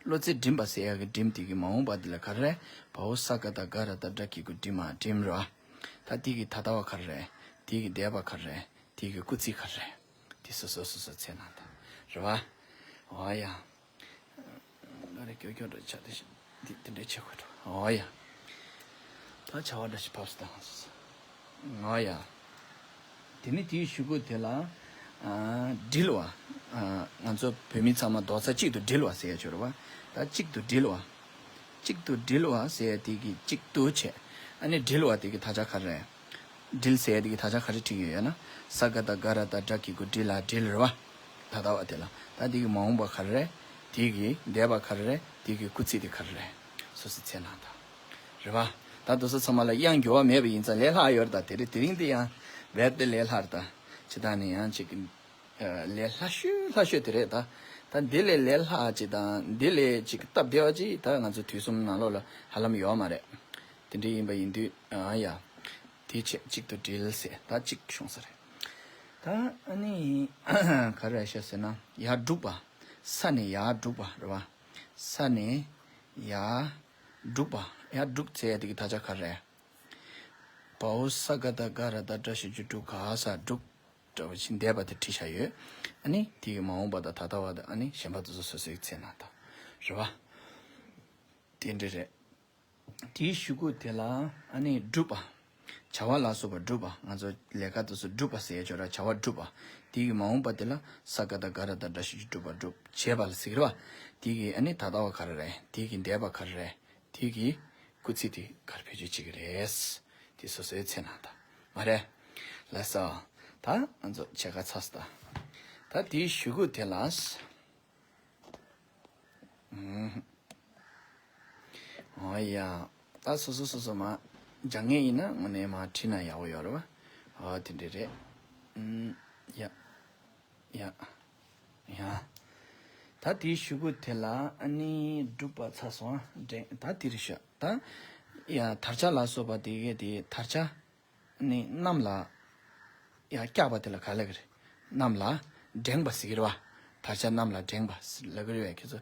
བློ་རྩེ་འགྲིམ་པ་ཟེར་ཡག་གི་འགྲིམ་དེ་གི་མ་འོངས་པ་དེ་ལ་ག་རེ་རེད། བ་འོ་ས་ག་བཏགས་སྒ་ར་བཏགས་སྒྲ་གི་གུ་སྒྲི་མ་སྒྲིམ་རེད་པ། ད་དེ་གི་ད་ལྟ་བ་ག་རེ་རེད། དེ་གི་འདས་པ་ག་རེ་རེད། དེ་གི་སྐུལ་ཚིག་ག་རེ་རེད། དེ་སོ་སོ་སོ་སོ་འཚོལ་གནང་དང་། རེད་པ། འོ་ཡ། ང་རེ་ཀྱོ་ཀྱོ་འདྲ་ཆགས་དེ་ཤི། འདི་འདི་འདྲའི་ཆེ་ཁོ་འགྲོ། འོ་ཡ། ད་བྱ་བ་འདྲ་ཞིག་ཕབ་སྟངས། འོ་ཡ། དེ་ནི་དེའི་གཞུག་གུ་དེ་ལ་ཨ་འགྲིལ་བ། ཨ་ང་ཚོ་བོད་མི་ཚང་མ་རྡོག་རྩ་གཅིག་ཏུ་འགྲིལ་བ་ཟེར་ཡ་ཅིག་ཡོད་རེད་པ། ད་གཅིག་ཏུ་འགྲིལ་བ། གཅིག་ཏུ་འགྲིལ་བ་ཟེར་ཡ་དེ་གི་གཅིག་ཏུ་བྱས། ཨ་ནི་འགྲིལ་བ་དེ་གི་དག་ཆ་ག་རེ་རེད། འགྲིལ་ཟེར་ཡ་དེ་གི་དག་ཆ་ག་རེ་བྲིས་ཀྱི་ཡོད་ན། ས་ག་བཏགས་སྒ་ར་བཏགས་སྒྲ་གི་གུ་སྒྲི་ལ་འགྲིལ་རེད་པ། ད་ལྟ་བ་དེ་ལ། ད་དེ་གི་མ་འོངས་པ་ག་རེ་རེད། དེ་གི་འདས་པ་ག་རེ་རེད། དེ་གི་སྐུལ་ཚིག་དེ་ག་རེ་རེད། སོ་སོ་འཚོལ་གནང་དང་། རེད་པ། ད་དེ་ཚོ་ཚང་མ་ལ་དབྱངས་འགྱུར་བ་མེད་པ་ཡིན་ཙང་ལས་སླ་ཡོད་རེད། ད་དེ་རིང་དེ་རིང་དེ་ཡང་རྦད་དེ་ལས་སླ་རེད། ད་ཇི་ལྟར་ནས་ཡང་ཅིག་ལས་སླ་ཤོས་སླ་ཤོས་དེ་རེད། ད་ད་འདི་ལས་ལས་སླ་ཅིག་དང་འདི་ལས་ཅིག་སྟབས་བདེ་བ་ཅིག་ད་ང་ཚོ་དུས་གསུམ་ནང་ལོགས་ལ་ཧ་ལམ་ཡོད་མ་རེད། དེ་འདྲ་ཡིན་པ་ཡིན་དུས་ཨ་ཡ། དེ་བྱས་གཅིག་ཏུ་འགྲིལ་ཟེར་ད་གཅིག་བྱུང་ས་རེད། ད་ཨ་ནི་ག་རེ་ཤ་ཟེར་ན་ཡར་སྒྲུག་པ། ས་ནས་ཡར་སྒྲུག་པ་རེད་པ། ས་ནས་ཡར་སྒྲུག་པ། ཡར་སྒྲུག་ཟེར་ཡ་དེ་གི་དག་ཆ་ག་རེ། བ་འོ་ས་ག་བཏགས་སྒ་ར་བཏགས་སྒྲ་ཞབས་ཀྱུ་སྒྲུ་ག་ས་སྒྲུག་འདྲ་བ་ཞིག་འདས་པ་དེ་བྲིས་བཞག་ཡོད། ཨ་ནི་དེ་གི་མ་འོངས་པ་དང་ད་ལྟ་བ་དང་ཨ་ནི་གཞན་པ་དེ་ཚོ་སོ་སོའི་ཚེ་ན་དང་རེད་པ། དེ་འདྲ་རེད། དེའི་གཞུག་གུ་དེ་ལ་ཨ་ནི་སྒྲུབ་པ། བྱ་བ་ལ་སོགས་པ་སྒྲུབ་པ། ང་ཚོ་ལས་ཀ་དེ་ཚོ་སྒྲུབ་པ་ཟེར་ཡ་ཅིག་ཡོད་རེད། བྱ་བ་སྒྲུབ་པ། དེ་གི་མ་འོངས་པ་དེ་ལ་ས་ག་བཏགས་སྒ་ར་བཏགས་སྒྲ་ཞབས་ཀྱུ་སྒྲུབ་པ་སྒྲུབ་བྱེད་པ་ལ་ཟེར་གི་རེད་པ། དེ་གི་ཨ་ནི་ད་ལྟ་བ་ག་རེ་རེད། དེ་གི་འདས་པ་ག་རེ་རེད། དེ་གི་སྐུལ་ཚིག་དེ་ག་རེ་བེད་སྤྱོད་བྱེད་ཀྱི་རེད། དེ་སོ་སོའི་ཚེ་ན་དང་མ་རེད། ལགས་སོ། ད་ང་ཚོ་ཕྱེད་ཀ་ཚར་སོང་། ད་དེའི་གཞུག་གུ་དེ་ལ། ཨུམ། འོ་ཡ། ད་སོ་སོ་སོ་སོ་མ་སྦྱང་ངེས་ཡིན་ན་དངོས་གནས་མ་བྲིས་ན་ཡག་པོ་ཡོད་རེད་པ། འོ་དེ་འདྲ་རེད། ཨུམ། ཡ། ཡ། ཡ། ད་དེའི་གཞུག་གུ་དེ་ལ་ཨ་ནི་སྒྲུབ་པ་ཚར་སོང་། འགྲེང་ད་དེ་རེད་ཤག་ད་ཡ་དར་ཆ་ལ་སོགས་པ་དེ་གས་དེ་དར་ཆ་ནི་གནམ་ལ་ཡ་བཀྱག་པ་དེ་ལ་ག་ལབ་ཀྱི་རེད། གནམ་ལ་འགྲེང་བ་ཟེར་གྱི་རེད་པ། དར་ཆ་གནམ་ལ་འགྲེང་བ་ལབ་ཀྱི་རེད་པས་ཁྱེད་ཚོ།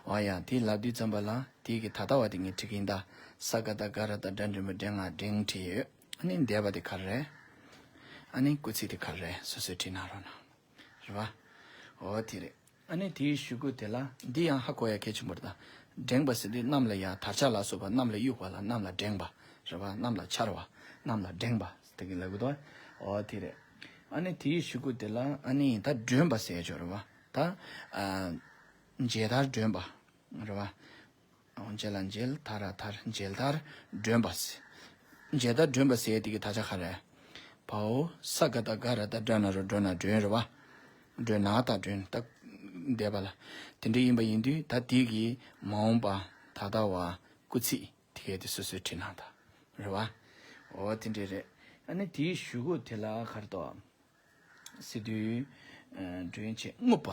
འོ་ཡ་དེ་ལབ་དུས་ཙམ་པ་ལ་དེ་གི་ད་ལྟ་བ་དེ་ངས་བྲིས་ཀྱི་ཡིན་ད། ས་ག་བཏགས་སྒ་ར་བཏགས་སྒྲ་འགྲེང་བུ་སྒྲེང་ང་འགྲེང་བྲིས་ཡོད། ཨ་ནི་འདས་པ་དེ་ག་རེ་རེད། ཨ་ནི་སྐུལ་ཚིག་དེ་ག་རེ་རེད། སོ་སོས་བྲིས་གནང་རོགས་གནང་། རེད་པ། འོ་དེ་རེད། ཨ་ནི་དེའི་གཞུག་གུ་དེ་ལ་འདི་ཡང་ཧ་གོ་ཡ་གལ་ཆེན་པོ་རེད་ད། འགྲེང་བ་ཟེར་དུས་གནམ་ལ་ཡ་དར་ལྕོག་ལ་སོགས་པ་གནམ་ལ་གཡུག་པ་ལ་གནམ་ལ་འགྲེང་བ་རེད་བ། གནམ་ལ་འཕྱར་བ། གནམ་ལ་འགྲེང་བ་དེ་གི་ལབ་གི་འདུག་འོ་དེ་རེད། ཨ་ནི་དེའི་གཞུག་གུ་དེ་ལ་ཨ་ནི་ད་སྒྲོན་པ་ཟེར་ཡ་ཅིག་ཡོད་རེད་བ། ད་ཨ་མཇལ་དར་སྒྲོན་པ་རེད་བ། འོ་མཇལ་ལ་མཇལ། དར་ལ་དར། མཇལ་དར་སྒྲོན་པ་ཟེར། མཇལ་དར་སྒྲོན་པ་ཟེར་ཡ་དེ་གི་དག་ཆ་ག་རེ། བའོ། ས་ག་བཏགས་སྒ་ར་བཏགས་སྒྲ་ན་རོ་སྒྲོ་ན་སྒྲོན་རེད་བ། སྒྲོན་ན་བཏགས་སྒྲོན། ད་འདས་པ་ལ། དེ་འདྲ་ཡིན་པ་ཡིན་དུས་ད་དེ་གི་མ་འོངས་པ། ད་ལྟ་བ། སྐུལ་ཚིག་དེ་གས་དེ་སོ་སོའི་བྲིས་གནང་དང་། རེད་བ། འོ་དེ་འདྲས་རེད། ཨ་ནི་དེའི་གཞུག་གུ་དེ་ལ་ག་རེ་འདུག་ཟེར་དུས། ཨ་སྒྲོན་ཆེ་རྔུབ་པ།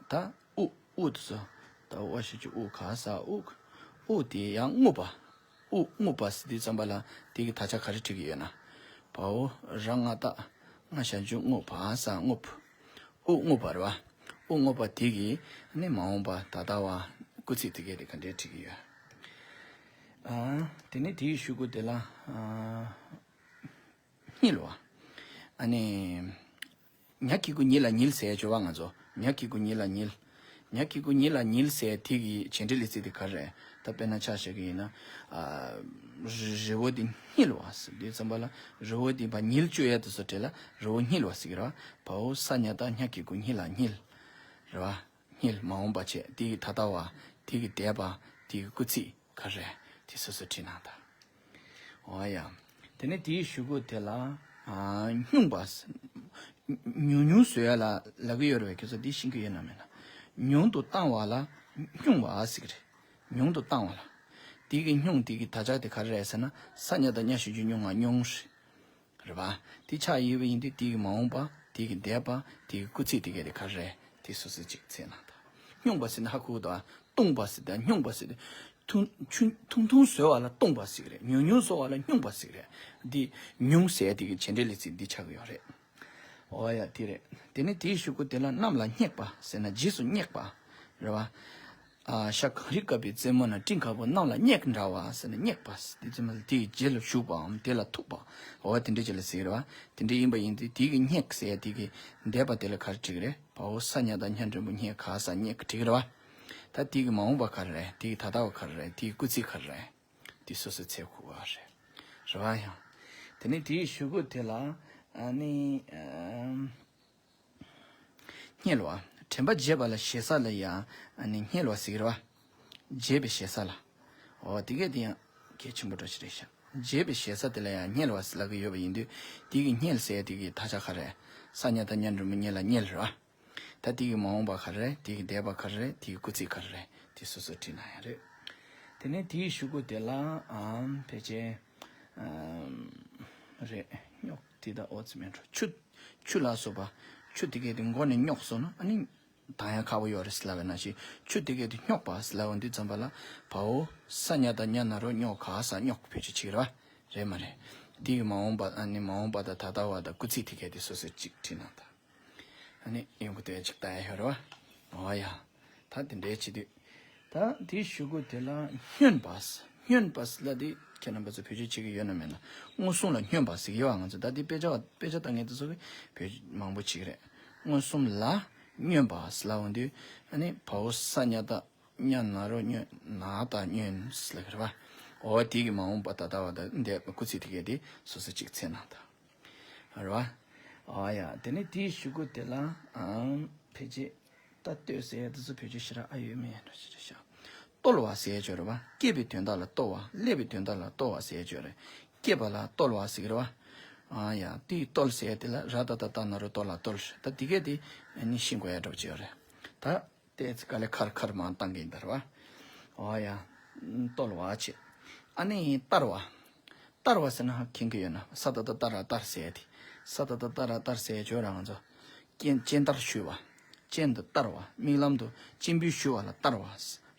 ད་དབུ། དབུ་དེ་ཚོ། ད་དབུ་ཞབས་ཀྱུ་དབུ། ག་ས་དབུགས། དབུ་དེ་ཡང་རྔུབ་པ། དབུ་རྔུབ་པ་ཟེར་དུས་ཙམ་པ་ལ་དེ་གི་དག་ཆ་ག་རེ་བྲིས་ཀྱི་ཡོད་ན། བའོ། ར་ང་བཏགས་རྔ་ཞབས་ཀྱུ་རྔུ། བ་ས་རྔུབ། དབུ་རྔུབ་པ་རེད་བ། དབུ་རྔུབ་པ་དེ་གི་ནི་མ་འོངས་པ། ད་ལྟ་བ། སྐུལ་ཚིག་དེ་གས་དེ་ག་འདྲས་བྲིས་ཀྱི་ཡོད། ཨ། དེ་ནས་དེའི་གཞུག་གུ་དེ་ལ། ཨ། བསྙིལ་བ། ཨ་ནི། ཉ་གི་གུ་ཉི་ལ་ཉིལ་ཟེར་བརྗོད་པ་ང་ཚོ། ཉ་གི་གུ་ཉི་ལ་ཉིལ། ཉ་གི་གུ་ཉི་ལ་ཉིལ་ཟེར་དེ་གི་བྱེད་འབྲེལ་ལས་ཚིག་དེ་ག་རེ་རེད། ད་དཔེར་ན་ཆ་བཞག་གི་ཡིན་ན། ཨ། རི་རི་བོ་འདི་བསྙིལ་བ་ཟེར་དུས་ཙམ་པ་ལ་རི་བོ་འདི་བ་ཉིལ་བཅུག་ཡ་དེ་ཚོ་བྲིས་ལ་རི་བོ་བསྙིལ་བ་ཟེར་གི་རེད་བ། བའོ། ས་ཉ་བཏགས་སྙ་གི་གུ་སྙི་ལ་སྙིལ། རེད་བ། སྙིལ། མ་འོངས་པ་བྱས། དེ་གི་ད་ལྟ་བ། དེ་གི་འདས་པ། དེ་གི་སྐུལ་ཚིག་ག་རེ་རེད། དེ་སོ་སོ་བྲིས་གནང་དང་། འོ་ཡ། དེ་ནས་དེའི་གཞུག་གུ་དེ་ལ། ཨ། སྙུང་བ། ཉུང་ཉུང་བཟོ་ཡ་ལ་ལབ་ཀྱི་ཡོད་རེད་བས། ཁྱོད་ཚོ་འདི་ཤེས་ཀྱི་ཡོད་ན་མེད་ན། ཉུང་དུ་བཏང་བ་ལ་སྙུང་བ་ཟེར་གི་རེད། ཉུང་དུ་བཏང་བ་ལ། དེ་གི་སྙུང་དེ་གི་དག་ཆ་དེ་ག་རེ་རེད་ཟེར་ན། ས་ཉ་བཏགས་སྙ་ཞབས་ཀྱུ་སྙུ་ང་སྙུང་རེད། རེད་བ། དེ་ཆགས་ཡོད་པ་ཡིན་དུས་དེ་གི་མ་འོངས་པ། དེ་གི་འདས་པ། དེ་གི་སྐུལ་ཚིག་དེ་གས་དེ་ག་རེ་རེད། དེ་སོ་སོ་གཅིག་འཚོལ་གནང་དང་། སྙུང་བ་ཟེར་ན་ཧ་གོ་གི་འདུག་ཨ། བཏུང་བ་ཟེར་དང་སྙུང་བ་ཟེར་དེ། ཐུང་ཆུང་ཐུང་ཐུང་བཟོ་བ་ལ་བཏུང་བ་ཟེར་གི་རེད། ཉུང་ཉུང་བཟོ་བ་ལ་སྙུང་བ་ཟེར་གི་རེད། འདི་ཉུང་ཟེར་དེ་གི་བྱེད་འབྲེལ་ལས་ཚིག་འདི་ཆགས་ཀྱི་ཡོད་རེད། འོ་ཡ། དེ་རེད། དེ་ནས་དེའི་གཞུག་གུ་དེ་ལ་གནམ་ལ་སྙེག་པ་ཟེར་ན་རྗེས་སུ་སྙེག་པ། རེད་བ། ཨ། ཤ་གངས་རི་བཀབ་པའི་རྩེ་མོ་ན། སྤྲིན་དཀར་པོ་གནམ་ལ་སྙེག་འདྲ་བ་ཟེར་ན་སྙེག་པ་ཟེར། དེ་ཚོ་མ་དེའི་རྗེས་ལ་ཞུགས་པའམ་དེ་ལ་ཐུག་པ། འོ་དེ་འདྲ་ཅིག་ལ་ཟེར་གི་རེད་བ། དེ་འདྲ་ཡིན་པ་ཡིན་དུས་དེ་གི་སྙེག་ཟེར་དེ་གི་འདས་པ་དེ་ལ་ག་རེ་བྲིས་ཀྱི་རེད། བའོ། ས་ཉ་བཏགས་སྙ་འགྲེང་བུ་སྙེ། ག་ས་སྙེག་བྲིས་ཀྱི་རེད་བ། ད་དེ་གི་མ་འོངས་པ་ག་རེ་རེད། དེ་གི་ད་ལྟ་བ་ག་རེ་རེད། དེ་གི་སྐུལ་ཚིག་ག་རེ་རེད། དེ་སོ་སོ་འཚོལ་དགོས་པ་རེད། རེད་བ་ཡང་། དེ་ནས་དེའི་གཞུག་གུ་དེ་ལ་ཨ་ནི། ཨམ། བསྙལ་བ། དྲན་པ་བརྗེད་པ་ལ་ཞེ་ས་ལ་ཡང་ཨ་ནི་བསྙལ་བ་ཟེར་གི་རེད་བ། བརྗེད་པའི་ཞེ་ས་ལ། འོ་དེ་གས་དེ་ཡང་གལ་ཆེན་པོ་འདྲ་ཞིག་རེད་ཤག་བརྗེད་པའི་ཞེ་ས་དེ་ལ་ཡང་བསྙལ་བ་ཟེར་ལབ་ཀྱི་ཡོད་པ་ཡིན་དུས། དེ་གི་བསྙལ་ཟེར་དེ་གི་དག་ཆ་ག་རེ། ས་ཉ་བཏགས་སྙ་འགྲེང་བུ་སྙེ་ལ་བསྙལ་རེད་བ། ད་དེ་གི་མ་འོངས་པ་ག་རེ་རེད། དེ་གི་འདས་པ་ག་རེ་རེད། དེ་གི་སྐུལ་ཚིག་ག་རེ་རེད། དེ་སོ་སོ་བྲིས་གནང་ཡ་རེད། དེ་ནས་དེའི་གཞུག་གུ་དེ་ལ་ཨམ་ཕལ་ཆེར། ཨམ། རེད། རྙོག་དེ་དག་འོ་ཙི་མེད་འགྲོ། ཆུ། ཆུ་ལ་སོགས་པ། ཆུ་དེ་གས་དེ་མགོ་ནས་རྙོག་སོང་ན་ཨ་ནི་དང་ཡ་ཁག་པོ་ཡོད་རེད་ཟེར་ལབ་པ་ནང་བཞིན། ཆུ་དེ་གས་དེ་རྙོག་པ་ཟེར་ལབ་པ་འདི་ཙམ་པ་ལ། བའོ། ས་ཉ་བཏགས་སྙ་ན་རོ་སྙོ། ག་ས་སྙོག་བེད་སྤྱོད་བྱེད་ཀྱི་རེད་བ། རེད་མ་རེད། དེ་གི་མ་འོངས་པ། ཨ་ནི་མ་འོངས་པ་དང་ད་ལྟ་བ་དང་སྐུལ་ཚིག་དེ་གས་དེ་སོ་སོ་གཅིག་བྲིས་གནང་དང་། ཨ་ནི་ཡོང་གི་འདུག་ཅིག་ལྟ་ཡ་ཡོད་རེད་བ། འོ་ཡ། ད་དེ་འདྲའི་བྱེད་དུས། ད་དེའི་གཞུག་གུ་དེ་ལ་སྙོན་པ། སྙོན་པ་ལ་དེ་ཁྱེད་རྣམ་པ་ཚོ་བེད་སྤྱོད་བྱེད་ཀྱི་ཡོད་ན་མེད་ན། མངོན་སུམ་ལ་སྙོན་པ་ཟེར་གྱི་ཡོད་པ། ང་ཚོ་ད་དེ་དཔེ་ཆ་དཔེ་ཆ་ལྟ་མཁན་དེ་ཚོ་གིས་བེད་མང་པོ་བྱེད་ཀྱི་རེད། མངོན་སུམ་ལ་སྙོན་པ་ཟེར་ལབ་འོང་དུས། ཨ་ནི་བའོ་ས་ཉ་བཏགས་སྙ་ན་རོ་སྙོ། ན་བཏགས་སྙོན་ཟེར་ལབ་ཀྱི་རེད་བ། འོ་དེ་གི་མ་འོངས་པ་ད་ལྟ་བ་དང་འདས་པ་སྐུལ་ཚིག་དེ་གས་དེ་སོ་སོ་གཅིག་འཚོལ་གནང་དང་། རེད་བ། ཨ་ཡ། དེ་ནས་དེའི་གཞུག་གུ་དེ་ལ་ཨང་ཕལ་ཆེར་ད་ལྟོས་ཟེར་ཡ་དེ་ཚོ་བེད་སྤྱོད་ཞེ་དྲག་ཨ་ཡོད་མེད་འདྲ་ཞིག་རེད་ཤག་བརྟོལ་བ་ཟེར་ཡ་ཅིག་ཡོད་རེད་བ། སྐྱེས་པའི་དོན་དག་ལ་བརྟོལ་བ། སླེབས་པའི་དོན་དག་ལ་བརྟོལ་བ་ཟེར་ཡ་ཅིག་ཡོད་རེད། སྐྱེས་པ་ལ་བརྟོལ་བ་ཟེར་གི་རེད་བ། ཨ་ཡ། དེའི་བརྟོལ་ཟེར་ཡ་དེ་ལ་ར་བཏགས་རྟ་སྟ་ན་རོ་རྟོ་ལ་བརྟོལ། ད་དེ་གས་དེ་ཨ་ནི་ཤེས་དགོས་ཡ་འདྲ་པོ་ཅིག་ཡོད་རེད། ད། ཏོག་ཙམ་དཀའ་ལས་ཁག་ཁག་མང་བཏང་གི་ཡིན་ད་རེད་བ། འོ་ཡ། བརྟོལ་བ་བྱེད། ཨ་ནི་བསྟར་བ། བསྟར་བ་ཟེར་ན་ཧ་མཁྱེན་གྱི་ཡོད་ན། ས་ད་བཏགས་སྟ་ར་བསྟར་ཟེར་ཡ་དེ། ས་ད་བཏགས་སྟ་ར་བསྟར་ཟེར་ཡ་ཅིག་ཡོད་རེད་བ། ང་ཚོ་སྤྱན་སྤྱན་བསྟར་ཞུ་བ། སྤྱན་དུ་བསྟར་བ། མིག་ལམ་དུ་སྤྱན་འབུལ་ཞུ་བ་ལ་བསྟར་བ་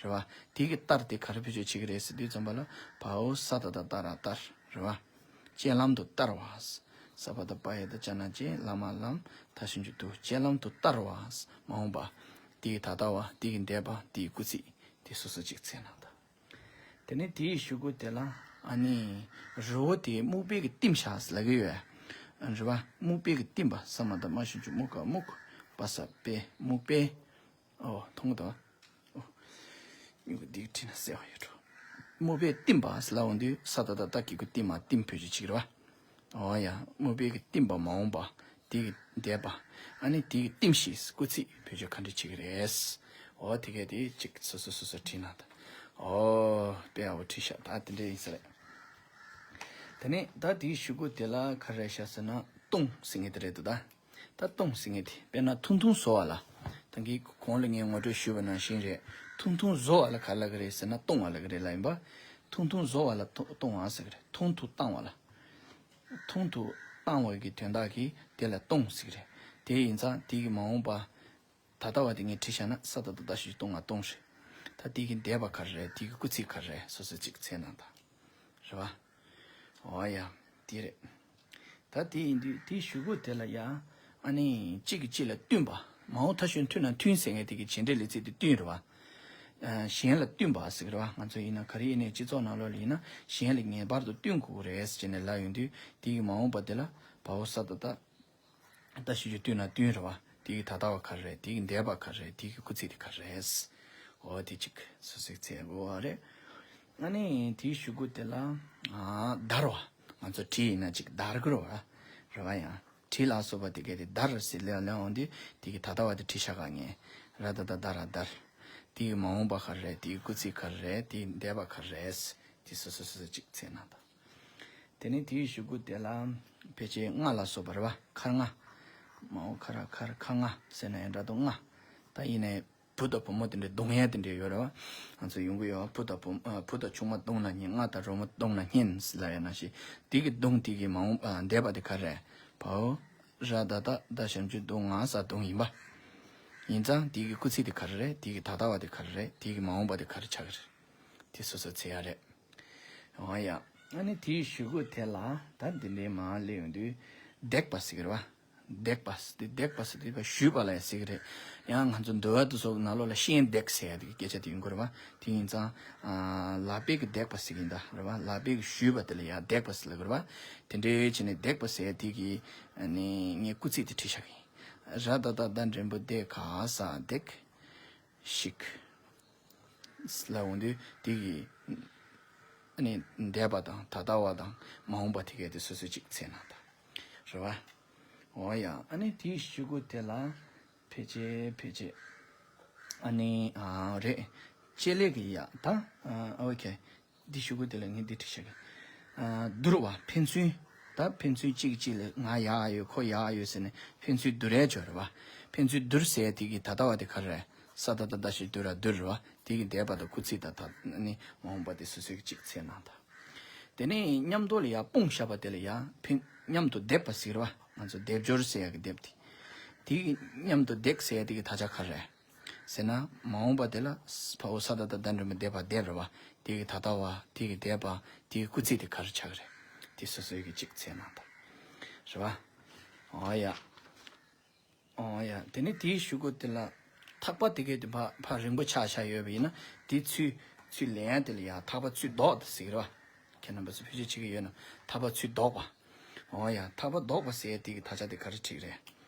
རེད་བ། དེ་གི་བསྟར་དེ་ག་རེ་བེད་སྤྱོད་བྱེད་ཀྱི་རེད་ཟེར་དུས་ཙམ་པ་ལ། བའོ་ས་ད་བཏགས་སྟ་ར་བསྟར་རེད་བ། སྤྱན་ལམ་དུ་བསྟར་བ། ས་བ་བཏགས་སྤ་ཡ་བཏགས་སྤྱ་ན་སྤྱན། ལ་མ་ལམ། ད་ཞབས་ཀྱུ་དུ། སྤྱན་ལམ་དུ་བསྟར་བ། མ་འོངས་པ། དེའི་ད་ལྟ་བ། དེའི་འདས་པ། དེའི་སྐུལ་ཚིག་དེ་སོ་སོ་གཅིག་འཚོལ་གནང་དང་། དེ་ནས་དེའི་གཞུག་གུ་དེ་ལ་ཨ་ནི་རི་བོ་དེ་སྨུག་པའི་གི་རྟིང་བཞག་ཟེར་ལབ་ཀྱི་ཡོད། རེད་བ། སྨུག་པའི་གི་རྟིང་པ། ས་མ་བཏགས་སྨ་ཞབས་ཀྱུ་སྨུ་ག་སྨུག་པ་ས་པའི་སྨུག་པའི། ཨོ། མཐོང་གི་འདུག་ཨ། ཨོ། འདི་བྲིས་ན་གསལ་བ་ཡོད་འགྲོ། དམིགས་པས་བསྟིམ་པ་ཟེར་ལབ་འོང་དུས་ས་ད་བཏགས་སྟ་གི་གུ་བསྟིམ་མ་བསྟིམ་བེད་སྤྱོད་བྱེད་ཀྱི་རེད་བ། འོ་ཡ། དམིགས་པས་ཀྱི་བསྟིམ་པ་མ་འོངས་པ། དེ་གི་འདས་པ། ཨ་ནི་དེ་གི་བསྟིམ་ཞིག་སྐུལ་ཚིག་བེད་སྤྱོད་ག་འདྲ་བྱེད་ཀྱི་རེད། འོ་དེ་གས་དེ་གཅིག་སོ་སོ་སོ་སོ་བྲིས་ན་ད། འོ་དཔེ་ཡག་པོ་བྲིས་ཤག་ད་དེ་འདྲ་ཡིན་ས་རེད། དེ་ནས་ད་དེའི་གཞུག་གུ་དེ་ལ་ག་རེ་བཞག་ཟེར་ན་ལྟུང་ཟེར་མཁན་དེ་རེད་འདུག་ད། ད་ལྟུང་ཟེར་མཁན་དེ་དཔེར་ན་ཐུང་ཐུང་བཟོ་བ་ལ། ད་གིན་གོང་ལ་ངས་ངོ་སྤྲོད་ཞུས་པ་ནང་བཞིན་རེད། ཐུང་ཐུང་བཟོ་བ་ལ་ག་ལབ་ཀྱི་རེད་ཟེར་ན་ལྟུང་བ་ལབ་ཀྱི་རེད་ལབ་ཡིན་པ། ཐུང་ཐུང་བཟོ་བ་ལ་ལྟུང་ལྟུང་བ་ཟེར་གྱི་རེད། ཐུང་དུ་བཏང་བ་ལ། ཐུང་དུ་བཏང་བ་གི་དོན་དག་གིས་དེ་ལ་ལྟུང་ཟེར་གྱི་རེད། དེ་ཡིན་ཙང་དེ་གི་མ་འོངས་པ། ད་ལྟ་བ་དེ་ངས་བྲིས་བཞག་ན་ས་ད་བཏགས་སྟ་ཞབས་ཀྱུ་ལྟུང་བ་ལྟུང་རེད། ད་དེ་གི་འདས་པ་ག་རེ་རེད། དེ་གི་སྐུལ་ཚིག་ག་རེ་རེད། སོ་སོ་གཅིག་འཚོལ་གནང་དང་། རེད་བ། འོ་ཡ། དེ་རེད། ད་དེ་ཡིན་དུས་དེའི་གཞུག་གུ་དེ་ལ་ཡ། ཨ་ནི་གཅིག་གིས་གཅིག་ལ་བསྟུན་པ། མ་འོངས་མཐའ་གཞུག་མཐུན་ན་མཐུན་ཟེར་མཁན་དེ་གི་བྱེད་འབྲེལ་ལས་ཚིག་དེ་བསྟུན་རེད་བ། ཨ། གཞན་ལ་བསྟུན་པ་ཟེར་གི་རེད་བ། ང་ཚོ་ཡིན་ན་ག་རེ་ཡིན་ནའི་སྤྱི་ཚོགས་ནང་ལོགས་ལ་ཡིན་ན་གཞན་ལ་ངེས་པར་དུ་བསྟུན་དགོས་ཀྱི་རེད་ཟེར་ནས་ལབ་ཡོང་དུས་དེ་གི་མ་འོངས་པ་དེ་ལ་བའོ་ས་ད་བཏགས། སྟ་ཞབས་ཀྱུ་བསྟུན་ན་བསྟུན་རེད་བ། དེ་གི་ད་ལྟ་བ་ག་རེ་རེད། དེ་གི་འདས་པ་ག་རེ་རེད། དེ་གི་སྐུལ་ཚིག་དེ་ག་རེ་རེད། འོ་དེ་གཅིག་སོ་སོས་འཚོལ་དགོས་པ་རེད། ཨ་ནི་དེའི་གཞུག་གུ་དེ་ལ། ཨ། བརྡར་བ། ང་ཚོ་བྲིས་ཡིན་ན་གཅིག་བརྡར་གི་རེད་བ། རེད་བ་ཡང་། བྲིས་ལ་སོགས་པ་དེ་གས་དེ་བརྡར་ཟེར་ལབ་ལབ་འོང་དུས་དེ་གི་ད་ལྟ་བ་དེ་བྲིས་བཞག་ག་ངས། ར་ད་བཏགས་རྡ་ར་བརྡར། དེ་གི་མ་འོངས་པ་ག་རེ་རེད། དེ་གི་སྐུལ་ཚིག་ག་རེ་རེད། དེ་གི་འདས་པ་ག་རེ་རེད། དེ་སོ་སོ་སོ་སོ་གཅིག་འཚོལ་གནང་དང་། དེ་ནས་དེའི་གཞུག་གུ་དེ་ལ་ཕལ་ཆེར་རྔ་ལ་སོགས་པ་རེད་བ། མཁར་རྔ། མ་འོངས་ཁ་ར་མཁར་མཁར་རྔ་ཟེར་ན་ཡང་འདྲ་འདུག་རྔ། ད་ཡིན་ནའི་བུ་དང་བུ་མོ་དེ་འདྲའི་བརྡུང་ཡ་དེ་འདྲའི་ཡོད་རེད་བ། ང་ཚོ་ཡོང་གི་ཡོད་བ། བུ་དང་བུ་ཨ། བུ་དང་ཆུང་མ་བརྡུངས་ན་སྙན། རྔ་དང་རོལ་མོ་བརྡུངས་ན་སྙན་ཟེར་ལབ་ཡ་ནང་བཞིན་དེ་གི་བརྡུངས་དེ་གི་མ་འོངས་ཨ། འདས་པ་དེ་ག་རེ་རེད། བའོ། ར་ད་བཏགས་རྡ་ཞབས་ཀྱུ་བརྡུངས། ང་ས་བརྡུངས་ཡིན་པ། ཡིན་ཙང་དེ་གི་སྐུལ་ཚིག་དེ་ག་རེ་རེད། དེ་གི་ད་ལྟ་བ་དེ་ག་རེ་རེད། དེ་གི་མ་འོངས་པ་དེ་ག་རེ་ཆགས་ཀྱི་རེད། དེ་སོ་སོ་འཚོལ་ཡ་རེད། འོ་ཡ། ཨ་ནི་དེའི་གཞུག་གུ་དེ་ལ་ད་འདི་འདྲའི་མར་སླེབས་ཡོང་དུས། འདེགས་པ་ཟེར་གི་རེད་བ། འདེགས་པ་ཟེར་དུས་འདེགས་པ་ཟེར་དུས་ཞུས་པ་ལ་ཡང་ཟེར་གི་རེད། ཡང་ང་ཚོ་འདུལ་བ་དེ་ཚོ་ནང་ལོགས་ལ་ཤེས་ཡོན་འདེགས་ཟེར་ཡ་དེ་གི་སྐད་ཆ་དེ་ཡོང་གི་རེད་བ། དེ་ཡིན་ཙང་། ཨ། ལག་པས་ཀྱི་འདེགས་པ་ཟེར་གི་ཡིན་ད་རེད་བ། ལག་པས་ཀྱི་ཞུས་པ་དེ་ལ་ཡང་འདེགས་པ་ཟེར་ལབ་གི་རེད་བ། དེ་འདྲའི་བྱས་ནས་འདེགས་པ་ཟེར་ཡ་དེ་གི། ཨ་ནི་ངས་སྐུལ་ཚིག་དེ་བྲིས་བཞག་གི་ཡིན། ར་ད་བཏགས་རྡ་འགྲེང་བུ་རྡེ་ག་ས་འདེགས། ཤིག་ལབ་འོང་དུས་དེ་གི་ཨ་ནི་འདས་པ་དང་ད་ལྟ་བ་དང་མ་འོངས་པ་དེ་གས་དེ་སོ་སོ་གཅིག་འཚོལ་གནང་དང་། རེད་བ། འོ་ཡ། ཨ་ནི་དེའི་གཞུག་གུ་དེ་ལ་ཕལ་ཆེར་ཕལ་ཆེར་ཨ་ནི་ཨ་རེད། ལྕེ་ལེགས་ཀྱི་ཡ་ད་ཨ་ཨོ་ཁེ། འདི་གཞུག་གུ་དེ་ལ་ངས་འདི་བྲིས་བཞག་གི། ཨ། བསྡུར་བ་ཕན་ཚུན། ད་ཕན་ཚུན་གཅིག་གིས་གཅིག་ལ་ང་ཡག་ཡོད་ཁོ་ཡག་ཡོད་ཟེར་ནས་ཕན་ཚུན་བསྡུར་ཡས་ཅིག་ཡོད་རེད་བ། ཕན་ཚུན་བསྡུར་ཟེར་ཡས་དེ་གི་ད་ལྟ་བ་དེ་ག་རེ་རེད། ས་ད་བཏགས་སྡ་ཞབས་ཀྱུ་སྡུ་ར་བསྡུར་རེད་བ། དེ་གི་འདས་པ་དང་སྐུལ་ཚིག་དང་ད་ནི་མ་འོངས་པ་དེ་སོ་སོའི་གཅིག་འཚོལ་གནང་དང་། དེ་ནས་མཉམ་དུ་ལ་ཡ་སྤུངས་བཞག་པ་དེ་ལ་ཡ་ཕན་མཉམ་དུ་སྡེབ་པ་ཟེར་བ། ང་ཚོ་སྡེབ་སྦྱོར་ཟེར་ཡ་གི་སྡེབ་དེ། དེ་གི་མཉམ་དུ་འདེགས་ཟེར་ཡ་དེ་གི་དག་ཆ་ག་རེ་རེད། ཟེར་ན་མ་འོངས་པ་དེ་ལ་བའོ་ས་ད་བཏགས་སྡ་འགྲེང་བུ་འདས་པ་སྡེབ་རེད་བ། དེ་གི་ད་ལྟ་བ་དེ་གི་འདས་པ་དེ་གི་སྐུལ་ཚིག་དེ་ག་རེ་ཆགས་ཀྱི་རེད། དེ་སོ་སོའི་གི་གཅིག་འཚོལ་གནང་དང་། རེད་བ། འོ་ཡ། འོ་ཡ། དེ་ནས་དེའི་གཞུག་གུ་དེ་ལ་ཐག་པ་དེ་གས་དེ་ཕ་ཕ་རིང་པོ་ཆགས་ཆགས་ཡོད་པ་ཡིན་ན་དེ་ཚུར་ཚུར་ལེན་ཡ་དེ་ལ་ཡ་ཐག་པ་ཚུར་ལྡོག་དེ་ཟེར་གི་རེད་བ། ཁྱེད་རྣམ་པ་ཚོ་བེད་སྤྱོད་བྱེད་ཀྱི་ཡོད་ན་ཐག་པ་ཚུར་ལྡོག་པ། འོ་ཡ། ཐག་པ་ལྡོག་པ་ཟེར་ཡ་དེ་གི་དག་ཆ་དེ་ག་རེ་བྲིས་རེད།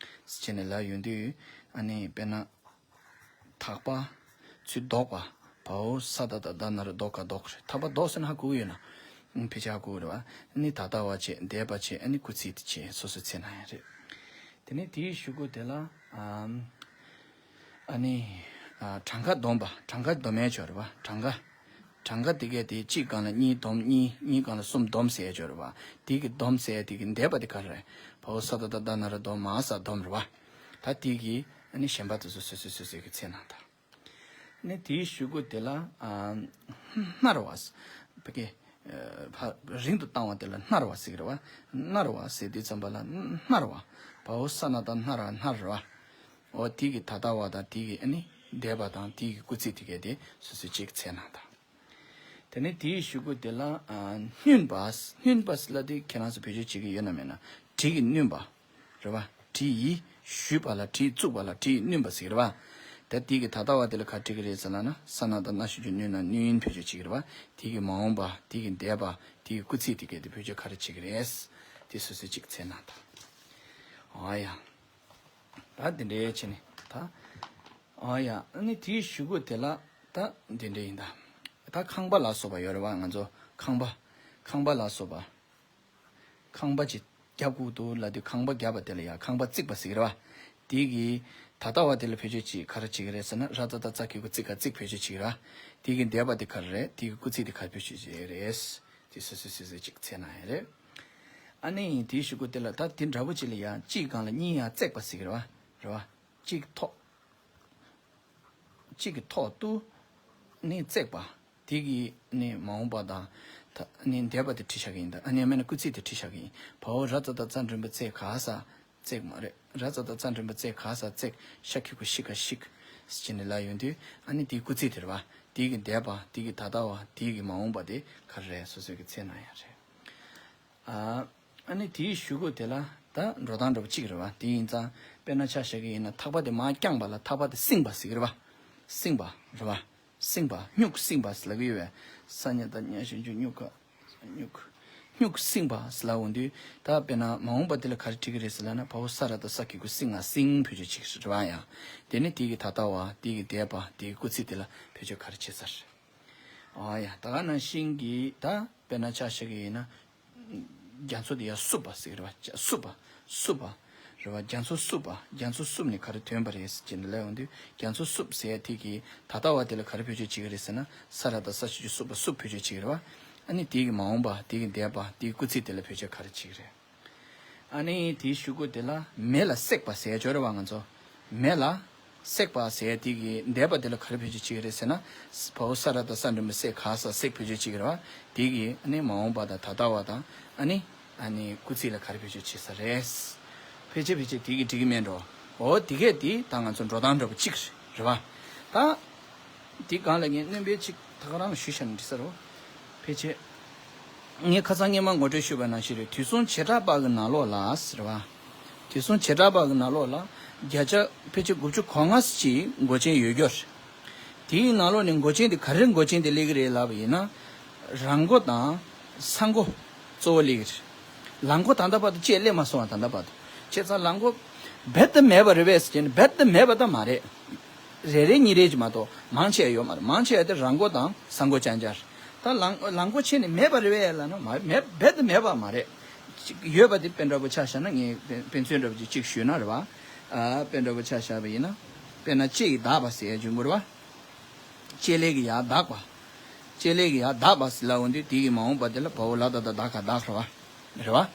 ཟེར་ནས་ལབ་ཡོང་དུས་ཨ་ནི་དཔེར་ན། ཐག་པ་ཚུར་ལྡོག་པ། བའོ་ས་ད་བཏགས་སྡ་ན་རོ་ལྡོ་ག་ལྡོག་རེད། ཐག་པ་ལྡོག་ཟེར་ན་ཧ་གོ་གི་ཡོད་ན། ཨང་། ཕལ་ཆེར་ཧ་གོ་གི་རེད་བ། ཨ་ནི་ད་ལྟ་བ་བྱས། འདས་པ་བྱས། ཨ་ནི་སྐུལ་ཚིག་དེ་བྱས། སོ་སོ་འཚོལ་གནང་ཡ་རེད། དེ་ནས་དེའི་གཞུག་གུ་དེ་ལ། ཨ། ཨ་ནི། ཨ། གྲངས་ཀ་སྡོམ་པ། གྲངས་ཀ་སྡོམ་ཡས་ཅིག་ཡོད་རེད་བ། གྲངས་ཀ་གྲངས་ཀ་དེ་གས་དེ་གཅིག་སྒང་ལ་གཉིས་སྡོམ། གཉིས་གཉིས་སྒང་ལ་གསུམ་སྡོམ་ཟེར་ཡས་ཅིག་ཡོད་རེད་བ། དེ་གི་སྡོམ་ཟེར་ཡས་དེ་གི་འདས་པ་དེ་ག་རེ་རེད། བའོ་ས་ད་བཏགས་སྡ་ན་རོ་སྡོ་མ་ས་སྡོམ་རེད་བ། ད་དེ་གི་ཨ་ནི་གཞན་པ་དེ་ཚོ་སོ་སོ་སོ་སོའི་གི་འཚོལ་གནང་དང་། ཨ་ནི་དེའི་གཞུག་གུ་དེ་ལ། ཨ། སྣར་བ། ཕ་གི། ཨ། ཕ་རིང་དུ་བཏང་བ་དེ་ལ་སྣར་བ་ཟེར་གི་རེད་བ། སྣར་བ་ཟེར་དུས་ཙམ་པ་ལ་སྣར་བ། བའོ་ས་ན་བཏགས་སྣ་ར་སྣར་བ། འོ་དེ་གི་ད་ལྟ་བ་དང་དེ་གི་ཨ་ནི་འདས་པ་དང་དེ་གི་སྐུལ་ཚིག་དེ་གས་དེ་སོ་སོ་གཅིག་འཚོལ་གནང་དང་། དེ་ནས་དེའི་གཞུག་གུ་དེ་ལ། ཨ། བསྣུན་པ། བསྣུན་པ་ལབ་དུས་ཁྱེད་རང་ཚོ་བེད་སྤྱོད་བྱེད་ཀྱི་ཡོད་ན་མེད་ན། གྲི་གིས་བསྣུན་པ། རེད་བ། གྲི་ཡིས་གཞུས་པ་ལ། གྲི་ཡིས་བཙུགས་པ་ལ། གྲི་ཡིས་བསྣུན་པ་ཟེར་གི་རེད་བ། ད་དེ་གི་ད་ལྟ་བ་དེ་ལ་ག་རེ་བྲིས་ཀྱི་རེད་ཟེར་ལབ་ན། ས་ན་བཏགས་སྣ་ཞབས་ཀྱུ་སྣུ་ན་བསྣུན་བེད་སྤྱོད་བྱེད་ཀྱི་རེད་བ། དེ་གི་མ་འོངས་པ། དེ་གི་འདས་པ། དེ་གི་སྐུལ་ཚིག་དེ་གས་དེ་བེད་སྤྱོད་ག་རེ་བྱེད་ཀྱི་རེད། དེ་སོ་སོས་གཅིག་འཚོལ་གནང་དང་། འོ་ཡ། ད་དེ་འདྲའི་བྱས་ནས་ད། ཨ་ཡ། ཨ་ནི་དེའི་གཞུག་གུ་དེ་ལ། ད་འདི་འདྲ་ཡིན་ད། ད་ཁང་པ་ལ་སོགས་པ་ཡོད་རེད་བ། ང་ཚོ་ཁང་པ། ཁང་པ་ལ་སོགས་པ། ཁང་པ་ཅིག་རྒྱབ་ཁུག་ཏུ་ལབ་དུས་ཁང་པ་བརྒྱབ་པ་དེ་ལ་ཡ་ཁང་པ་བརྩིགས་པ་ཟེར་གི་རེད་བ། དེ་གི་ད་ལྟ་བ་དེ་ལ་བེད་སྤྱོད་ཅིག་ག་རེ་བྱེད་ཀྱི་རེད་ཟེར་ན། ར་ཙ་ད་ཙ་གི་གུ་ཙི་ག་བརྩིགས་བེད་སྤྱོད་བྱེད་ཀྱི་རེད་བ། དེ་གི་འདས་པ་དེ་ག་རེ་རེད། དེ་གི་སྐུལ་ཚིག་དེ་ག་རེ་བེད་སྤྱོད་བྱེད་ཀྱི་རེད། དེ་སོ་སོ་སོ་སོས་ཅིག་འཚོལ་ན་ཡ་རེད། ཨ་ནི་དེའི་གཞུག་གུ་དེ་ལ་ད་དེ་འདྲ་པོ་ཅིག་ལ་ཡ་གཅིག་སྒང་ལ་གཉིས་ཡ་བརྩེགས་པ་ཟེར་གི་རེད་བ། རེད་བ། གཅིག་ཐོག་གཅིག་གི་ཐོག་ཏུ་ནི་བརྩེགས་པ། དེ་གི་ནི་མ་འོངས་པ་དང་ད་ནི་འདས་པ་དེ་བྲིས་བཞག་གི་ཡིན། ད་ཨ་ནི་མེད་ན་སྐུལ་ཚིག་དེ་བྲིས་བཞག་གི་ཡིན། བའོ་ར་ཙ་ད་ཙ་འགྲེང་བུ་ཙེ་ག་ས་བརྩེགས་མ་རེད། ར་ཙ་ད་ཙ་འགྲེང་བུ་ཙེ་ག་ས་བརྩེགས། ཤ་གི་གུ་ཤི་ག་ཤིག་ཟེར་ནས་ལབ་ཡོང་དུས་ཨ་ནི་དེའི་སྐུལ་ཚིག་དེ་རེད་བ། དེ་གི་འདས་པ། དེ་གི་ད་ལྟ་བ། དེ་གི་མ་འོངས་པ་དེ་ག་རེ་རེད། སོ་སོ་གི་འཚོལ་ན་ཡ་རེད། ཨ་ཨ་ནི་དེའི་གཞུག་གུ་དེ་ལ་ད་འགྲོ་སྟངས་འདྲ་པོ་གཅིག་རེད་བ། དེ་ཡིན་ཙང་དཔེར་ན་ཆ་བཞག་གི་ཡིན་ན་ཐག་པ་དེ་མར་བརྐྱངས་པ་ལ་ཐག་པ་དེ་བསྲིངས་པ་ཟེར་གི་རེད་བ། བསྲིངས་པ་རེད་བ། བསྲིངས་པ། སྨྱུག་བསྲིངས་པ་ཟེར་ལབ་ཀྱི་ཡོད་པས། ས་ཉ་ད་ཉ་ཞབས་ཀྱུ་སྨྱུ་ག་སྨྱུག་སྨྱུག་བསྲིངས་པ་ཟེར་ལབ་འོང་དུས་ད་དཔེར་ན་མ་འོངས་པ་དེ་ལ་ག་རེ་བྲིས་ཀྱི་རེད་ཟེར་ལབ་ན། བའོ་ས་ར་ད་ས་གི་གུ་བསྲིངས་ང་བསྲིངས་བེད་སྤྱོད་བྱེད་ཀྱི་རེད་བ། ཡང་དེ་ནི་དེ་གི་ད་ལྟ་བ། དེ་གི་འདས་པ། དེ་གི་སྐུལ་ཚིག་དེ་ལ་བེད་སྤྱོད་ག་རེ་བྱེད་ས་རེད། ཨ་ཡ། ད་ག་ནང་བཞིན་གྱི་ད་དཔེར་ན་ཆ་བཞག་གི་ཡིན་ན། རྒྱ་མཚོ་དེ་ཡར་བསུབས་པ་ཟེར་གི་རེད་བ། བསུབས་པ། བསུབས་པ་རེད་བ། རྒྱ་མཚོ་བསུབས་པ། རྒྱ་མཚོ་བསུབས་ནས་ག་རེ་ཐོན་པ་རེད་ཟེར་གྱི་ནས་ལབ་ཡོང་དུས་རྒྱ་མཚོ་བསུབས་ཟེར་ཡ་དེ་གི་ད་ལྟ་བ་དེ་ལ་ག་རེ་བེད་སྤྱོད་བྱེད་ཀྱི་རེད་ཟེར་ན། ས་ར་ད་ས་ཞབས་ཀྱུ་སུ་བ་བསུབས་བེད་སྤྱོད་བྱེད་ཀྱི་རེད་བ། ཨ་ནི་དེ་གི་མ་འོངས་པ། དེ་གི་འདས་པ། དེ་གི་སྐུལ་ཚིག་དེ་ལ་བེད་སྤྱོད་ག་རེ་བྱེད་ཀྱི་རེད། ཨ་ནི་དེའི་གཞུག་གུ་དེ་ལ་མེ་ལ་བསྲེགས་པ་ཟེར་ཡ་ཅིག་ཡོད་རེད་བ། ང་ཚོ་མེ་ལ་བསྲེགས་པ་ཟེར་ཡ་དེ་གི་འདས་པ་དེ་ལ་ག་རེ་བེད་སྤྱོད་བྱེད་ཀྱི་རེད་ཟེར་ན། བའོ་ས་ར་ད་ས་འགྲེང་བུ་བསྲེགས་ག་ས་བསྲེགས་བེད་སྤྱོད་བྱེད་ཀྱི་རེད་བ། དེ་གི་ཨ་ནི་མ་འོངས་པ་དང་ད་ལྟ་བ་དང་། ཨ་ནི་ཨ་ནི་སྐུལ་ཚིག་ལ་ག་རེ་བེད་སྤྱོད་བྱེད་ས་རེད། ཕལ་ཆེར་ཕལ་ཆེར་དེ་གི་འགྲིག་གི་མེད་འགྲོ། འོ་དེ་གས་དེ་ད་ང་ཚོ་འགྲོ་སྟངས་འདྲ་པོ་གཅིག་རེད་བ། ད་འདི་སྒང་ལ་ངས་སྣོན་པ་ཅིག་ད་ག་རང་ཞུས་བཞག་ན་འགྲིག་ས་རེད། ཕལ་ཆེར། ངས་ཁ་སང་སྔས་མ་ངོ་སྤྲོད་ཞུས་པ་ནང་བཞིན་རེད། དུས་གསུམ་བྱེ་བྲག་པ་གི་ནང་ལོགས་ལ་ཟེར་བ། དུས་གསུམ་བྱེ་བྲག་པ་གི་ནང་ལོགས་ལ་བརྒྱ་ཆ་ཕལ་ཆེར་དགུ་བཅུ་གོ་ལྔ་ཅིག་མགོ་ཅན་ཡོད་རྒྱུ་རེད། དེའི་ནང་ལོགས་ནས་མགོ་ཅན་དེ་ག་རེ་མགོ་ཅན་དེ་སླེབས་ཀྱི་རེད་ལབ་པ་ཡིན་ན། རང་མགོ་དང་ས་མགོ་གཙོ་བོ་སླེབས་ཀྱི་རེད། ལ་མགོ་ད་ལྟ་བར་དུ་ཅིག་སླེབས་མ་སོང་བ། ད་ལྟ་བར་དུ། བྱས་ཙང་ལ་མགོ་རྦད་དེ་མེད་པ་རེད་པས་ཟེར་ན་རྦད་དེ་མེད་པ་ད་མ་རེད། རེ་རེ་གཉིས་རེ་ཅིག་མ་གཏོགས་མང་ཆེ་ཡོད་མ་རེད། མང་ཆེ་ཡོད་དེ་རང་མགོ་དང་ས་མགོ་རྐྱང་རྐྱང་རེད། ད་ལ་ལ་མགོ་ཆད་ནས་མེད་པ་རེད་པས་ལབ་ན་མ་མེད། རྦད་དེ་མེད་པ་མ་རེད། ཅིག་ཡོད་པ་དེ་དཔེ་འདྲ་པོ་ཆ་བཞག་ན། ངས་དཔེ་དཔེ་མཚོན་འདྲ་པོ་ཅིག་ཅིག་ཞུས་ན་རེད་བ། ཨ་དཔེ་འདྲ་པོ་ཆ་བཞག་པ་ཡིན་ན། དཔེར་ན་ལྕེ་ཡིས་བདག་པ་ཟེར་ཡ་ཅིག་ཡོང་གི་རེད་བ། ལྕེ་ལེ་གིས་ཡར་བདག་པ། ལྕེ་ལེ་གིས་ཡར་བདག་པ་ཟེར་ལབ་འོང་དུས་དེ་གི་མ་འོངས་པ་དེ་ལ་བའོ་ལ་ད་ད་བདག་ག་བདག་རེད་བ། རེད་བ།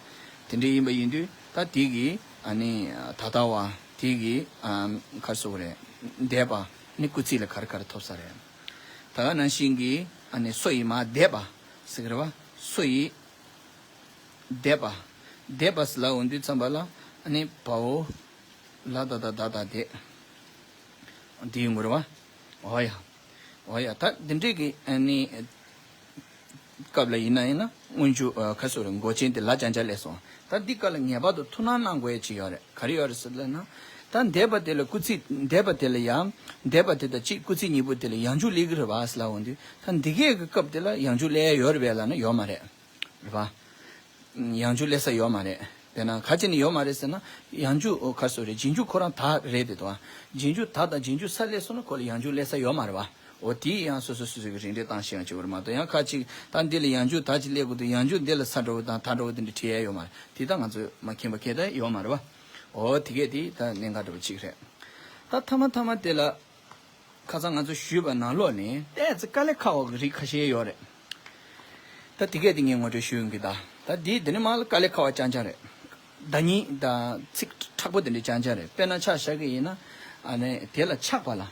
དེ་འདྲ་ཡིན་པ་ཡིན་དུས་ད་དེ་གི་ཨ་ནི་ད་ལྟ་བ། དེ་གི་ཨ་ག་རེ་ཟེར་དགོས་རེད། འདས་པ་ནི་སྐུལ་ཚིག་ལ་ག་རེ་ག་རེ་ཐོབ་ས་རེད། ད་ག་ནང་བཞིན་གྱི་ཨ་ནི་སོ་ཡིས་མར་འདེད་པ་ཟེར་གི་རེད་བ། སོ་ཡིས་འདེད་པ། འདེད་པ་ཟེར་ལབ་འོང་དུས་ཙམ་པ་ལ་ཨ་ནི་བའོ་ལ་ད་ད་བདག་བདག་འདེད། འདི་ཡོང་གི་རེད་བ། འོ་ཡ། འོ་ཡ། ད་འདི་འདྲས་ཀྱི་ཨ་ནི་སྐབས་ལ་ཡིན་ན་ཡིན་ན་སྔོན་འཇུག་ཨ་ག་རེ་ཟེར་དགོས་རེད། མགོ་ཅན་དེ་ལ་རྐྱང་རྐྱང་སླེབས་སོང་། ད་འདི་སྐབས་ལ་ངེས་པར་དུ་ཐུགས་སྣང་གནང་དགོས་ཡ་ཅིག་ཡོད་རེད། ག་རེ་ཡོད་རེད་ཟེར་ལབ་ན། ད་འདས་པ་དེ་ལ་སྐུལ་ཚིག་འདས་པ་དེ་ལ་ཡ། འདས་པ་དེ་དང་གཅིག་སྐུལ་ཚིག་གཉིས་པོ་དེ་ལ་ཡང་འཇུག་སླེབས་ཀྱི་རེད་བ་ཟེར་ལབ་འོང་དུས། ད་འདི་གས་ཀྱི་སྐབས་དེ་ལ་ཡང་འཇུག་སླེབས་ཡ་ཡོད་རེད་པས་ལབ་ན་ཡོད་མ་རེད། རེད་བ། ཡང་འཇུག་སླེབས་ས་ཡོད་མ་རེད། དཔེར་ན་ག་ཅི་ནས་ཡོད་མ་རེད་ཟེར་ན། ཡང་འཇུག་ཨོ་ག་རེ་ཟེར་དགོས་རེད། རྗེས་འཇུག་ཁོ་རང་ད་རེད་དེ་དོ། རྗེས་འཇུག་ད་དང་རྗེས་འཇུག་ས་སླེབས་སོང་ན་ཁོ་ལ་ཡང་འཇུག་སླེབས་ས་ཡོད་མ་རེད་བ། འོ་དེ་ཡང་སོ་སོ་སོ་སོ་གི་རིགས་འགྲེ་བཏང་ཤེས་ཡང་བྱེད་དགོས་རེད་མ་གཏོགས། ཡང་ཁ་ཅིག་ད་འདི་ལ་ཡང་འཇུག་ད་ཅིག་སླེབས་དགོས་དུས་ཡང་འཇུག་འདི་ལ་ས་འདྲ་བོ་དང་ད་འདྲ་བོ་དེ་འདྲ་བྲིས་ཡ་ཡོད་མ་རེད། དེ་ད་ང་ཚོས་མ་མཁྱེན་པ་གང་ཡང་ཡོད་མ་རེད་བ། འོ་དེ་གས་དེ་ད་གནད་འགག་འདྲ་བོ་གཅིག་རེད། ད་མཐའ་མ་མཐའ་མ་དེ་ལ། ཁ་སང་ང་ཚོ་ཞུས་པ་ནང་ལོགས་ནས་ཏོག་ཙམ་དཀའ་ལས་ཁག་པ་གི་རིགས་ཁ་ཤས་ཡོད་རེད། ད་དེ་གས་དེ་ངས་ངོ་སྤྲོད་ཞུ་ཡོང་གི། ད་ད་འདི་འདི་ནས་མར་ལ་དཀའ་ལས་ཁག་པ་རྐྱང་རྐྱང་རེད། བརྡ་རྙིང་དང་ཚིག་མཁྲེགས་པོ་དེ་འདྲ་རྐྱང་རྐྱང་རེད། དཔེར་ན་ཆ་བཞག་གི་ཡིན་ན། ཨ་ནི་དེ་ལ་ཆགས་པ་ལ།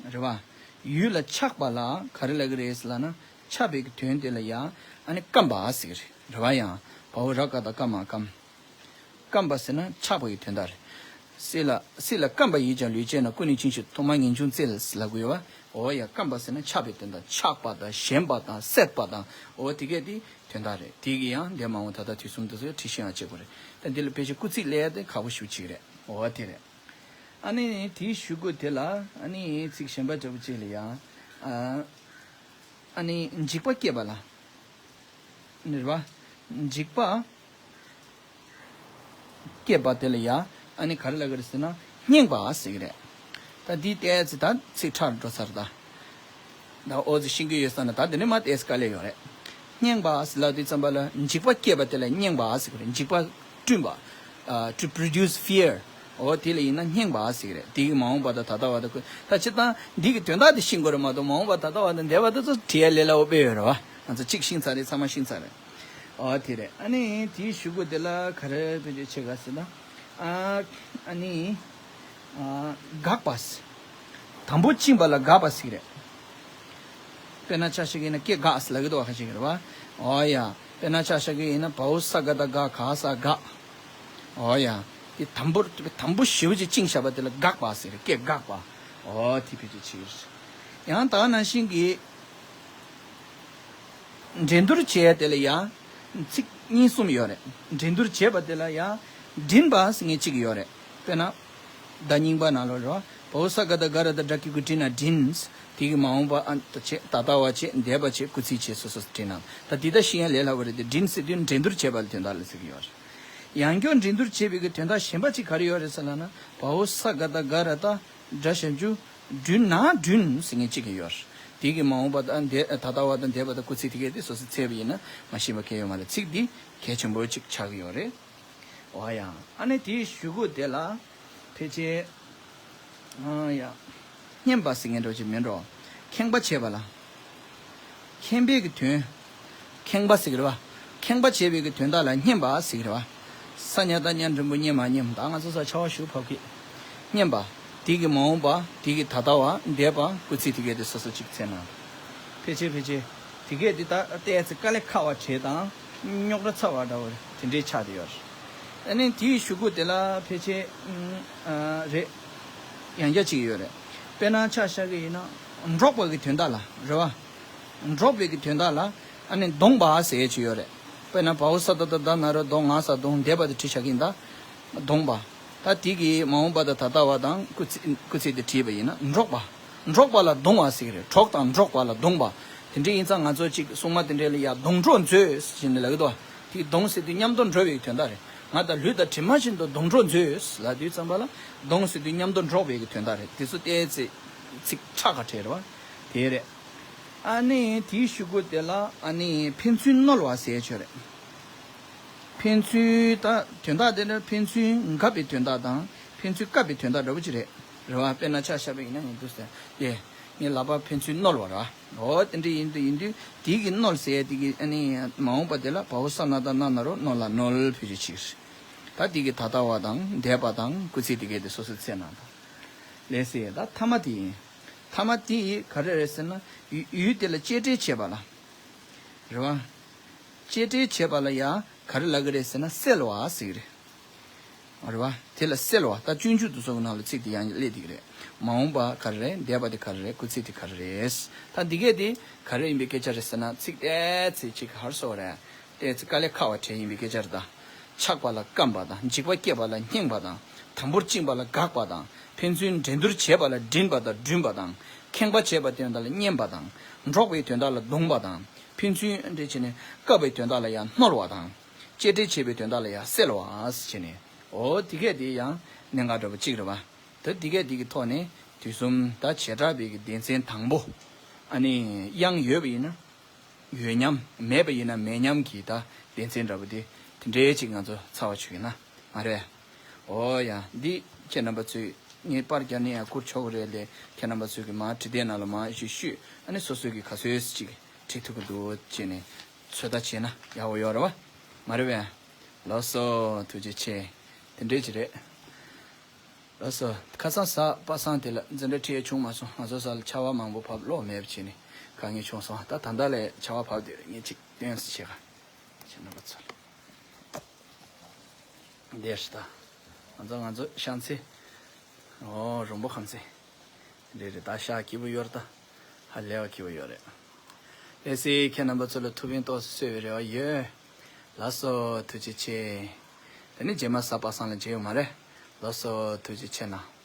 རེད་བ། ཡུལ་ལ་ཆགས་པ་ལ་ག་རེ་ལབ་ཀྱི་རེད་ཟེར་ལབ་ན། ཆགས་པའི་གི་དོན་དེ་ལ་ཡང་ཨ་ནི་སྐམ་པ་ཟེར་གྱི་རེད། རེད་བ། ཡང་བའོ་ར་ཀ་ད་སྐ་མ་སྐམ། སྐམ་པ་ཟེར་ན་ཆགས་པ་ཡི་དོན་དག་རེད། སྲིད་ལ་སྲིད་ལ་སྐམ་པ་ཡིས་ཀྱང་ལུས་བསྐྱེད་ན། ཀུན་ནས་འཆིང་ཕྱིར་ཐོག་མར་ངེས་འབྱུང་བཙལ་ལབ་དགོས་པ། འོ་ཡ། སྐམ་པ་ཟེར་ན་ཆགས་པའི་དོན་དག་ཆགས་པ་དང་ཞེན་པ་དང་སྲེད་པ་དང་། འོ་དེ་གས་དེ་དོན་དག་རེད། དེ་གི་ཡང་འདས་མ་འོངས་ད་ལྟ་དུས་གསུམ་དུ་སོགས་བྲིས་ཤིང་ཡང་བྱེད་དགོས་རེད། ད་འདི་ལ་ཕལ་ཆེར་སྐུལ་ཚིག་ལས་དེ་ཁག་པོ་ཞེ་པོ་ཅིག་རེད། འོ་དེ་རེད། ཨ་ནི་དེའི་གཞུག་གུ་དེ་ལ་ཨ་ནི་ཚིག་གཞན་པ་འདྲ་པོ་ཅིག་ལ་ཡང་། ཨ་ཨ་ནི་འཇིགས་པ་སྐྱེས་པ་ལ། ནི་རེད་བ། འཇིགས་པ་སྐྱེས་པ་དེ་ལ་ཡ་ཨ་ནི་ག་རེ་ལབ་ཀྱི་རེད་ཟེར་ན། བསྙེངས་པ་ཟེར་གྱི་རེད། ད་འདི་ཏོག་ཙམ་ད་ཚིག་ཕྲ་རུ་འགྲོ་ཚར་ད། ད་ཨོ་ཙི་ཤེས་ཀྱི་ཡོད་ས་ན་ད་དེ་ནས་མ་ཏོག་ཙམ་དཀའ་ལས་ཡོད་རེད། བསྙེངས་པ་ཟེར་ལབ་དུས་ཙམ་པ་ལ་འཇིགས་པ་སྐྱེས་པ་དེ་ལ་བསྙེངས་པ་ཟེར་གི་རེད། འཇིགས་པ་བསྐྲུན་པ། ཨ། to produce fear། ཨོ་དེ་ལ་ཡིན་ན་བསྙེངས་པ་ཟེར་གི་རེད། དེ་གི་མ་འོངས་པ་དང་ད་ལྟ་བ་དང་ཁུ། ད་སྤྱིར་བཏང་འདི་གི་དོན་དག་དེ་ཤེས་དགོས་རེད་མ་གཏོགས་མ་འོངས་པ་ད་ལྟ་བ་དང་འདས་པ་དེ་ཚོ་བྲིས་ཡ་ལས་སླ་པོ་དཔེ་ཡོད་རེད་བ། ང་ཚོ་གཅིག་ཤེས་ཚར་རེད། ཚང་མ་ཤེས་ཚར་རེད། ཨོ་དེ་རེད། ཨ་ནི་དེའི་གཞུག་གུ་དེ་ལ་ག་རེ་བེད་སྤྱོད་བྱེད་ག་ཟེར་ན། ཨ། ཨ་ནི། ཨ། དགག་པ་ཟེར། དམ་པོ་བཅིངས་པ་ལ་དགག་པ་ཟེར་གི་རེད། དཔེར་ན་ཆ་བཞག་གི་ཡིན་ན་སྐྱེ་དགག་ཟེར་ལབ་ཀྱི་འདུག་བ། ཁ་ཤས་ཀྱིས་རེད་བ། ཨོ་ཡ། དཔེར་ན་ཆ་བཞག་གི་ཡིན་ན་བའོ་ས་ག་བཏགས་སྒ་ག་ས་དགག། ཨོ་ཡ། དེ་དམ་པོ་དམ་པོ་ཞེ་པོ་ཅིག་བཅིངས་བཞག་པ་དེ་ལ་དགག་པ་ཟེར། སྐྱེ་དགག་པ། ཨོ་དེ་བེད་སྤྱོད་བྱེད་ཀྱི་རེད། ཡང་ད་ག་ནང་བཞིན་གྱི། འགྲན་བསྡུར་བྱས་དེ་ལ་ཡང་ཚིག་གཉིས་གསུམ་ཡོད་རེད། འགྲན་བསྡུར་བྱས་པ་དེ་ལ་ཡང་འགྲན་པ་ཟེར་མཁན་གཅིག་ཡོད་རེད། དཔེར་ན། ད་རྙིང་པ་ནང་ལོགས་རེད་བ། བའོ་ས་ག་བཏགས་སྒ་ར་བཏགས་སྒྲ་ཀྱི་གུ་འགྲིན་ན་འགྲིན། དེ་གི་མ་འོངས་པ་ཨ་བྱས། ད་ལྟ་བ་བྱས། འདས་པ་བྱས། སྐུལ་ཚིག་བྱས། སོ་སོ་འགྲིན་ན། ད་འདི་ད་ཤེས་ཡ་ལས་སླ་པོ་རེད་དེ། འགྲིན་ཟེར་དུས་འགྲན་བསྡུར་བྱས་པ་ལ་དོན་དག་ལ་ཟེར་གི་ཡོད་རེད། ཡང་བསྐྱར་འགྲན་བསྡུར་བྱས་པའི་གི་དོན་དག་གཞན་པ་གཅིག་ག་རེ་ཡོད་རེད་ཟེར་ལབ་ན། བའོ་ས་ག་བཏགས་སྒ་ར་བཏགས་སྒྲ་ཞབས་ཀྱུ་འགྲུན་ན་འགྲུན་ཟེར་མཁན་གཅིག་གི་ཡོད་རེད། དེ་གི་མ་འོངས་པ་དང་འདས། ད་ལྟ་བ་དང་འདས་པ་དང་སྐུལ་ཚིག་དེ་གས་དེ་སོ་སོ་འཚོལ་བ་ཡིན་ན་མ་ཤེས་པ་གང་ཡང་ཡོད་མ་རེད། ཚིག་འདི་གལ་ཆེན་པོ་གཅིག་ཆགས་ཀྱི་ཡོད་རེད། འོ་ཡ། ཨ་ནི་དེའི་གཞུག་གུ་དེ་ལ་ཕལ་ཆེར། ཨ་ཡ། བསྙེན་པ་ཟེར་མཁན་འདྲ་ཅིག་མིན་འགྲོ། ཁེངས་པ་བྱེད་པ་ལ། ཁེངས་པའི་གི་དོན། ཁེངས་པ་ཟེར་གི་རེད་བ། ཁེངས་པ་བྱེད་པའི་གི་དོན་དག་ལ་བསྙེན་པ་ཟེར་གི་རེད་བ། ས་ཉ་བཏགས་སྙ་འགྲེང་བུ་སྙེ་མ་བསྙེན། ད་ང་ཚོ་ས་ཆ་བ་ཞུ་བབ་གི། བསྙེན་པ། དེ་གི་མ་འོངས་པ། དེ་གི་ད་ལྟ་བ། འདས་པ། སྐུལ་ཚིག་དེ་གས་དེ་སོ་སོ་གཅིག་འཚོལ་ན། ཕལ་ཆེར་ཕལ་ཆེར། དེ་གས་དེ་ད་ཏོག་ཙམ་དཀའ་ལས་ཁག་པ་བྱས་དང་། རྙོག་དྲ་ཚ་བ་འདྲ་བོ་དེ་འདྲའི་ཆགས་བསྡད་ཡོད་རེད། ཨ་ནི་དེའི་གཞུག་གུ་དེ་ལ་ཕལ་ཆེར། ཨ་རེད། ཡང་བསྐྱར་གཅིག་ཡོད་རེད། དཔེར་ན་ཆ་བཞག་གི་ཡིན་ན། འགྲོགས་པ་གི་དོན་དག་ལ་རེད་བ། འགྲོགས་པའི་གི་དོན་དག་ལ་ཨ་ནི་གདོང་པ་ཟེར་ཡས་ཅིག་ཡོད་རེད། དཔེར་ན་བའོ་ས་ད་བཏགས་སྡ་ན་རོ་སྡོ། ང་ས་གདོང་། འདས་པ་དེ་བྲིས་བཞག་གི་ཡིན་ད། གདོང་པ། ད་དེ་གི་མ་འོངས་པ་དང་ད་ལྟ་བ་དང་སྐུལ་ཚིག་སྐུལ་ཚིག་དེ་བྲིས་པ་ཡིན་ན་འགྲོགས་པ། འགྲོགས་པ་ལ་གདོང་བ་ཟེར་གི་རེད། གྲོགས་དང་འགྲོགས་པ་ལ་གདོང་པ། དེ་འདྲ་ཡིན་ཙང་ང་ཚོ་གཅིག་སྲུང་མ་དེ་འདྲ་ལ་ཡ་གདོང་གྲོགས་མཛོད་ཟེར་ནས་ལབ་ཀྱི་འདུག་བ། དེ་གདོང་ཟེར་དུས་མཉམ་དུ་འགྲོ་བའི་དོན་དག་རེད། ང་དང་ལུས་དང་གྲིབ་མ་བཞིན་དུ་གདོང་གྲོགས་མཛོད་ལབ་དུས་ཙམ་པ་ལ་གདོང་ཟེར་དུས་མཉམ་དུ་འགྲོགས་པའི་གི་དོན་དག་རེད། དེ་ཚོ་ཏོག་ཙམ་ཚིག་ཁྲ་ཁ་བྲལ་རེད་བ། དེ་རེད། ཨ་ནི་དེའི་གཞུག་གུ་དེ་ལ་ཨ་ནི་ཕན་ཚུན་རྣོལ་བ་ཟེར་ཆོག་རེད། ཕན་ཚུན་ད་དོན་དག་དེ་ལ་ཕན་ཚུན་དགའ་བའི་དོན་དག་དང་ཕན་ཚུན་དཀའ་བའི་དོན་དག་འདྲ་པོ་ཅིག་རེད། རེད་བ། དཔེར་ན་ཆ་བཞག་པ་ཡིན་ན་ངས་འདུག་ཟེར་ཏེ། ངའི་ལག་པ་ཕན་ཚུན་རྣོལ་བ་རེད་བ། འོ་དེ་འདྲ་ཡིན་དུས་ཡིན་དུས་དེའི་གི་རྣོལ་ཟེར་དེ་གི་ཨ་ནི་མ་འོངས་པ་དེ་ལ་བའོ་ས་ན་བཏགས་སྣ་ན་རོ་སྣོ་ལ་རྣོལ་བེད་སྤྱོད་བྱེད་ཀྱི་རེད། ད་དེ་གི་ད་ལྟ་བ་དང་འདས་པ་དང་སྐུལ་ཚིག་དེ་གས་དེ་སོ་སོ་འཚོལ་ན་ད། ལགས་སེ། ད་ཐ་མ་དེ་ཡིན། ཐ་མ་དེ་ཡིས་ག་རེ་རེད་ཟེར་ན་ཡུལ་ཡུལ་དེ་ལ་གཅེས་སྤྲས་བྱེད་པ་ལ། རེད་བ། གཅེས་སྤྲས་བྱེད་པ་ལ་ཡ་ག་རེ་ལབ་ཀྱི་རེད་ཟེར་ན་སེལ་བ་ཟེར་གྱི་རེད། རེད་བ། དེ་ལ་སེལ་བ། ད་སྤྱོད་འཇུག་ཏུ་སོགས་ཀྱི་ནང་ལ་ཚིག་དེ་ཡང་སླེབས་བསྡད་ཀྱི་རེད། མ་འོངས་པ་ག་རེ་རེད། འདས་པ་དེ་ག་རེ་རེད། སྐུལ་ཚིག་དེ་ག་རེ་རེད། ད་འདི་གས་དེ་ག་རེ་ཡིན་པའི་སྐད་ཆ་རེད་ཟེར་ན་ཚིག་ཏོག་ཙམ་ཅིག་ག་རེ་ཟེར་དགོས་རེད། ཏོག་ཙམ་དཀའ་ལས་ཁག་པ་བྲལ་ཡིན་པའི་སྐད་ཆ་རེད་ད། ཆགས་པ་ལ་བརྐམ་པ་དང་། འཇིགས་པ་སྐྱེས་པ་ལ་བསྙེངས་པ་དང་། དམ་པོར་བཅིངས་པ་ལ་དགག་པ་དང་། ཕན་ཚུན་འགྲན་བསྡུར་བྱེད་པ་ལ་འགྲན་པ་དང་བསྒྲུན་པ་དང་། ཁེངས་པ་བྱེད་པ་དེ་ལ་བསྙེན་པ་དང་། འགྲོགས་པའི་དོན་དག་ལ་གདོང་པ་དང་། ཕན་ཚུན་འདྲེས་བྱས་ནས་བཀབ་པའི་དོན་དག་ལ་ཡང་རྣོལ་བ་དང་། གཅེས་སྤྲས་བྱེད་པའི་དོན་དག་ལ་ཡང་སེལ་བ་ཟེར་བྱས་ནས། འོ་དེ་གས་དེ་ཡང་གནད་འགག་འདྲ་པོ་གཅིག་རེད་བ། ད་དེ་གས་དེ་གི་ཐོག་ནས་དུས་གསུམ་ད་བྱེ་བྲག་པའི་གི་སྡེ་ཚན་དང་པོ། ཨ་ནི་དབྱངས་ཡོད་པ་ཡིན་ན་ཡོད་མཉམ། མེད་པ་ཡིན་ན་མེད་མཉམ་གྱི་ད་སྡེ་ཚན་འདྲ་པོ་དེ་དེ་འདྲའི་ཅིག་ང་ཚོ་ཚར་བ་བྱུང་ཡོད་ན་མ་རེད། འོ་ཡ། འདི་ཁྱེད་རྣམ་པ་ཚོས་ངས་པར་རྒྱབ་ནས་ཡང་བསྐུར་ཆོག་གི་རེད་ལས། ཁྱེད་རྣམ་པ་ཚོས་གི་མ་བྲིས་དེབ་ནང་ལ་མ་ཞུས་ཞུས། ཨ་ནི་སོ་སོས་གི་ག་ཚོད་ཅིག་བྲིས་ཐུབ་ཀྱི་འདུག་བྱས་ནས་ཚོད་ལྟ་བྱས་ན་ཡག་པོ་ཡོད་རེད་བ། མ་རེད་བས། ལགས་སོ། ཐུགས་རྗེ་ཆེ། དེ་འདྲས་ཅིག་རེད། ལགས་སོ། ཁ་སང་གཟའ་པ་སངས་དེ་ལ་འཛིན་གྲྭ་ཁྲིད་ཡས་བྱུང་མ་སོང་། ང་ཚོ་གཟའ་ལ་ཆར་པ་མང་པོ་བབས་ལོག་མེད་པ་བྱས་ནས་དཀའ་ངལ་བྱུང་སོང་། ད་ད་ལྟ་ལས་ཆར་པ་བབས་དེ་ངས་ཅིག་སྟོན་སྲིད་བྱེད་ག་ཁྱེད་རྣམ་པ་ཚོ་ལ། འདིར་ད་ང་ཚོ་ང་ཚོ་ཤང་ཚེ། ཨོ་རོང་པོ་ཁམས་ཚེ། འདི་རེད། ད་ཤག་སྐྱིད་པོ་ཡོད་རེད་ད། ཧ་ལས་པ་སྐྱིད་པོ་ཡོད་རེད། ལགས་སེ། ཁྱེད་རྣམ་པ་ཚོ་ལ་ཐུགས་ཕན་ཏོག་ཙམ་གསོས་པའི་རེ་བ་ཡོད། ལགས་སོ། ཐུགས་རྗེ་ཆེ། དེ་ནས་རྗེས་མ་གཟའ་པ་སངས་ལ་མཇལ་ཡོང་མ་རེད། ལགས་སོ། ཐུགས་རྗེ་ཆེ་གནང་།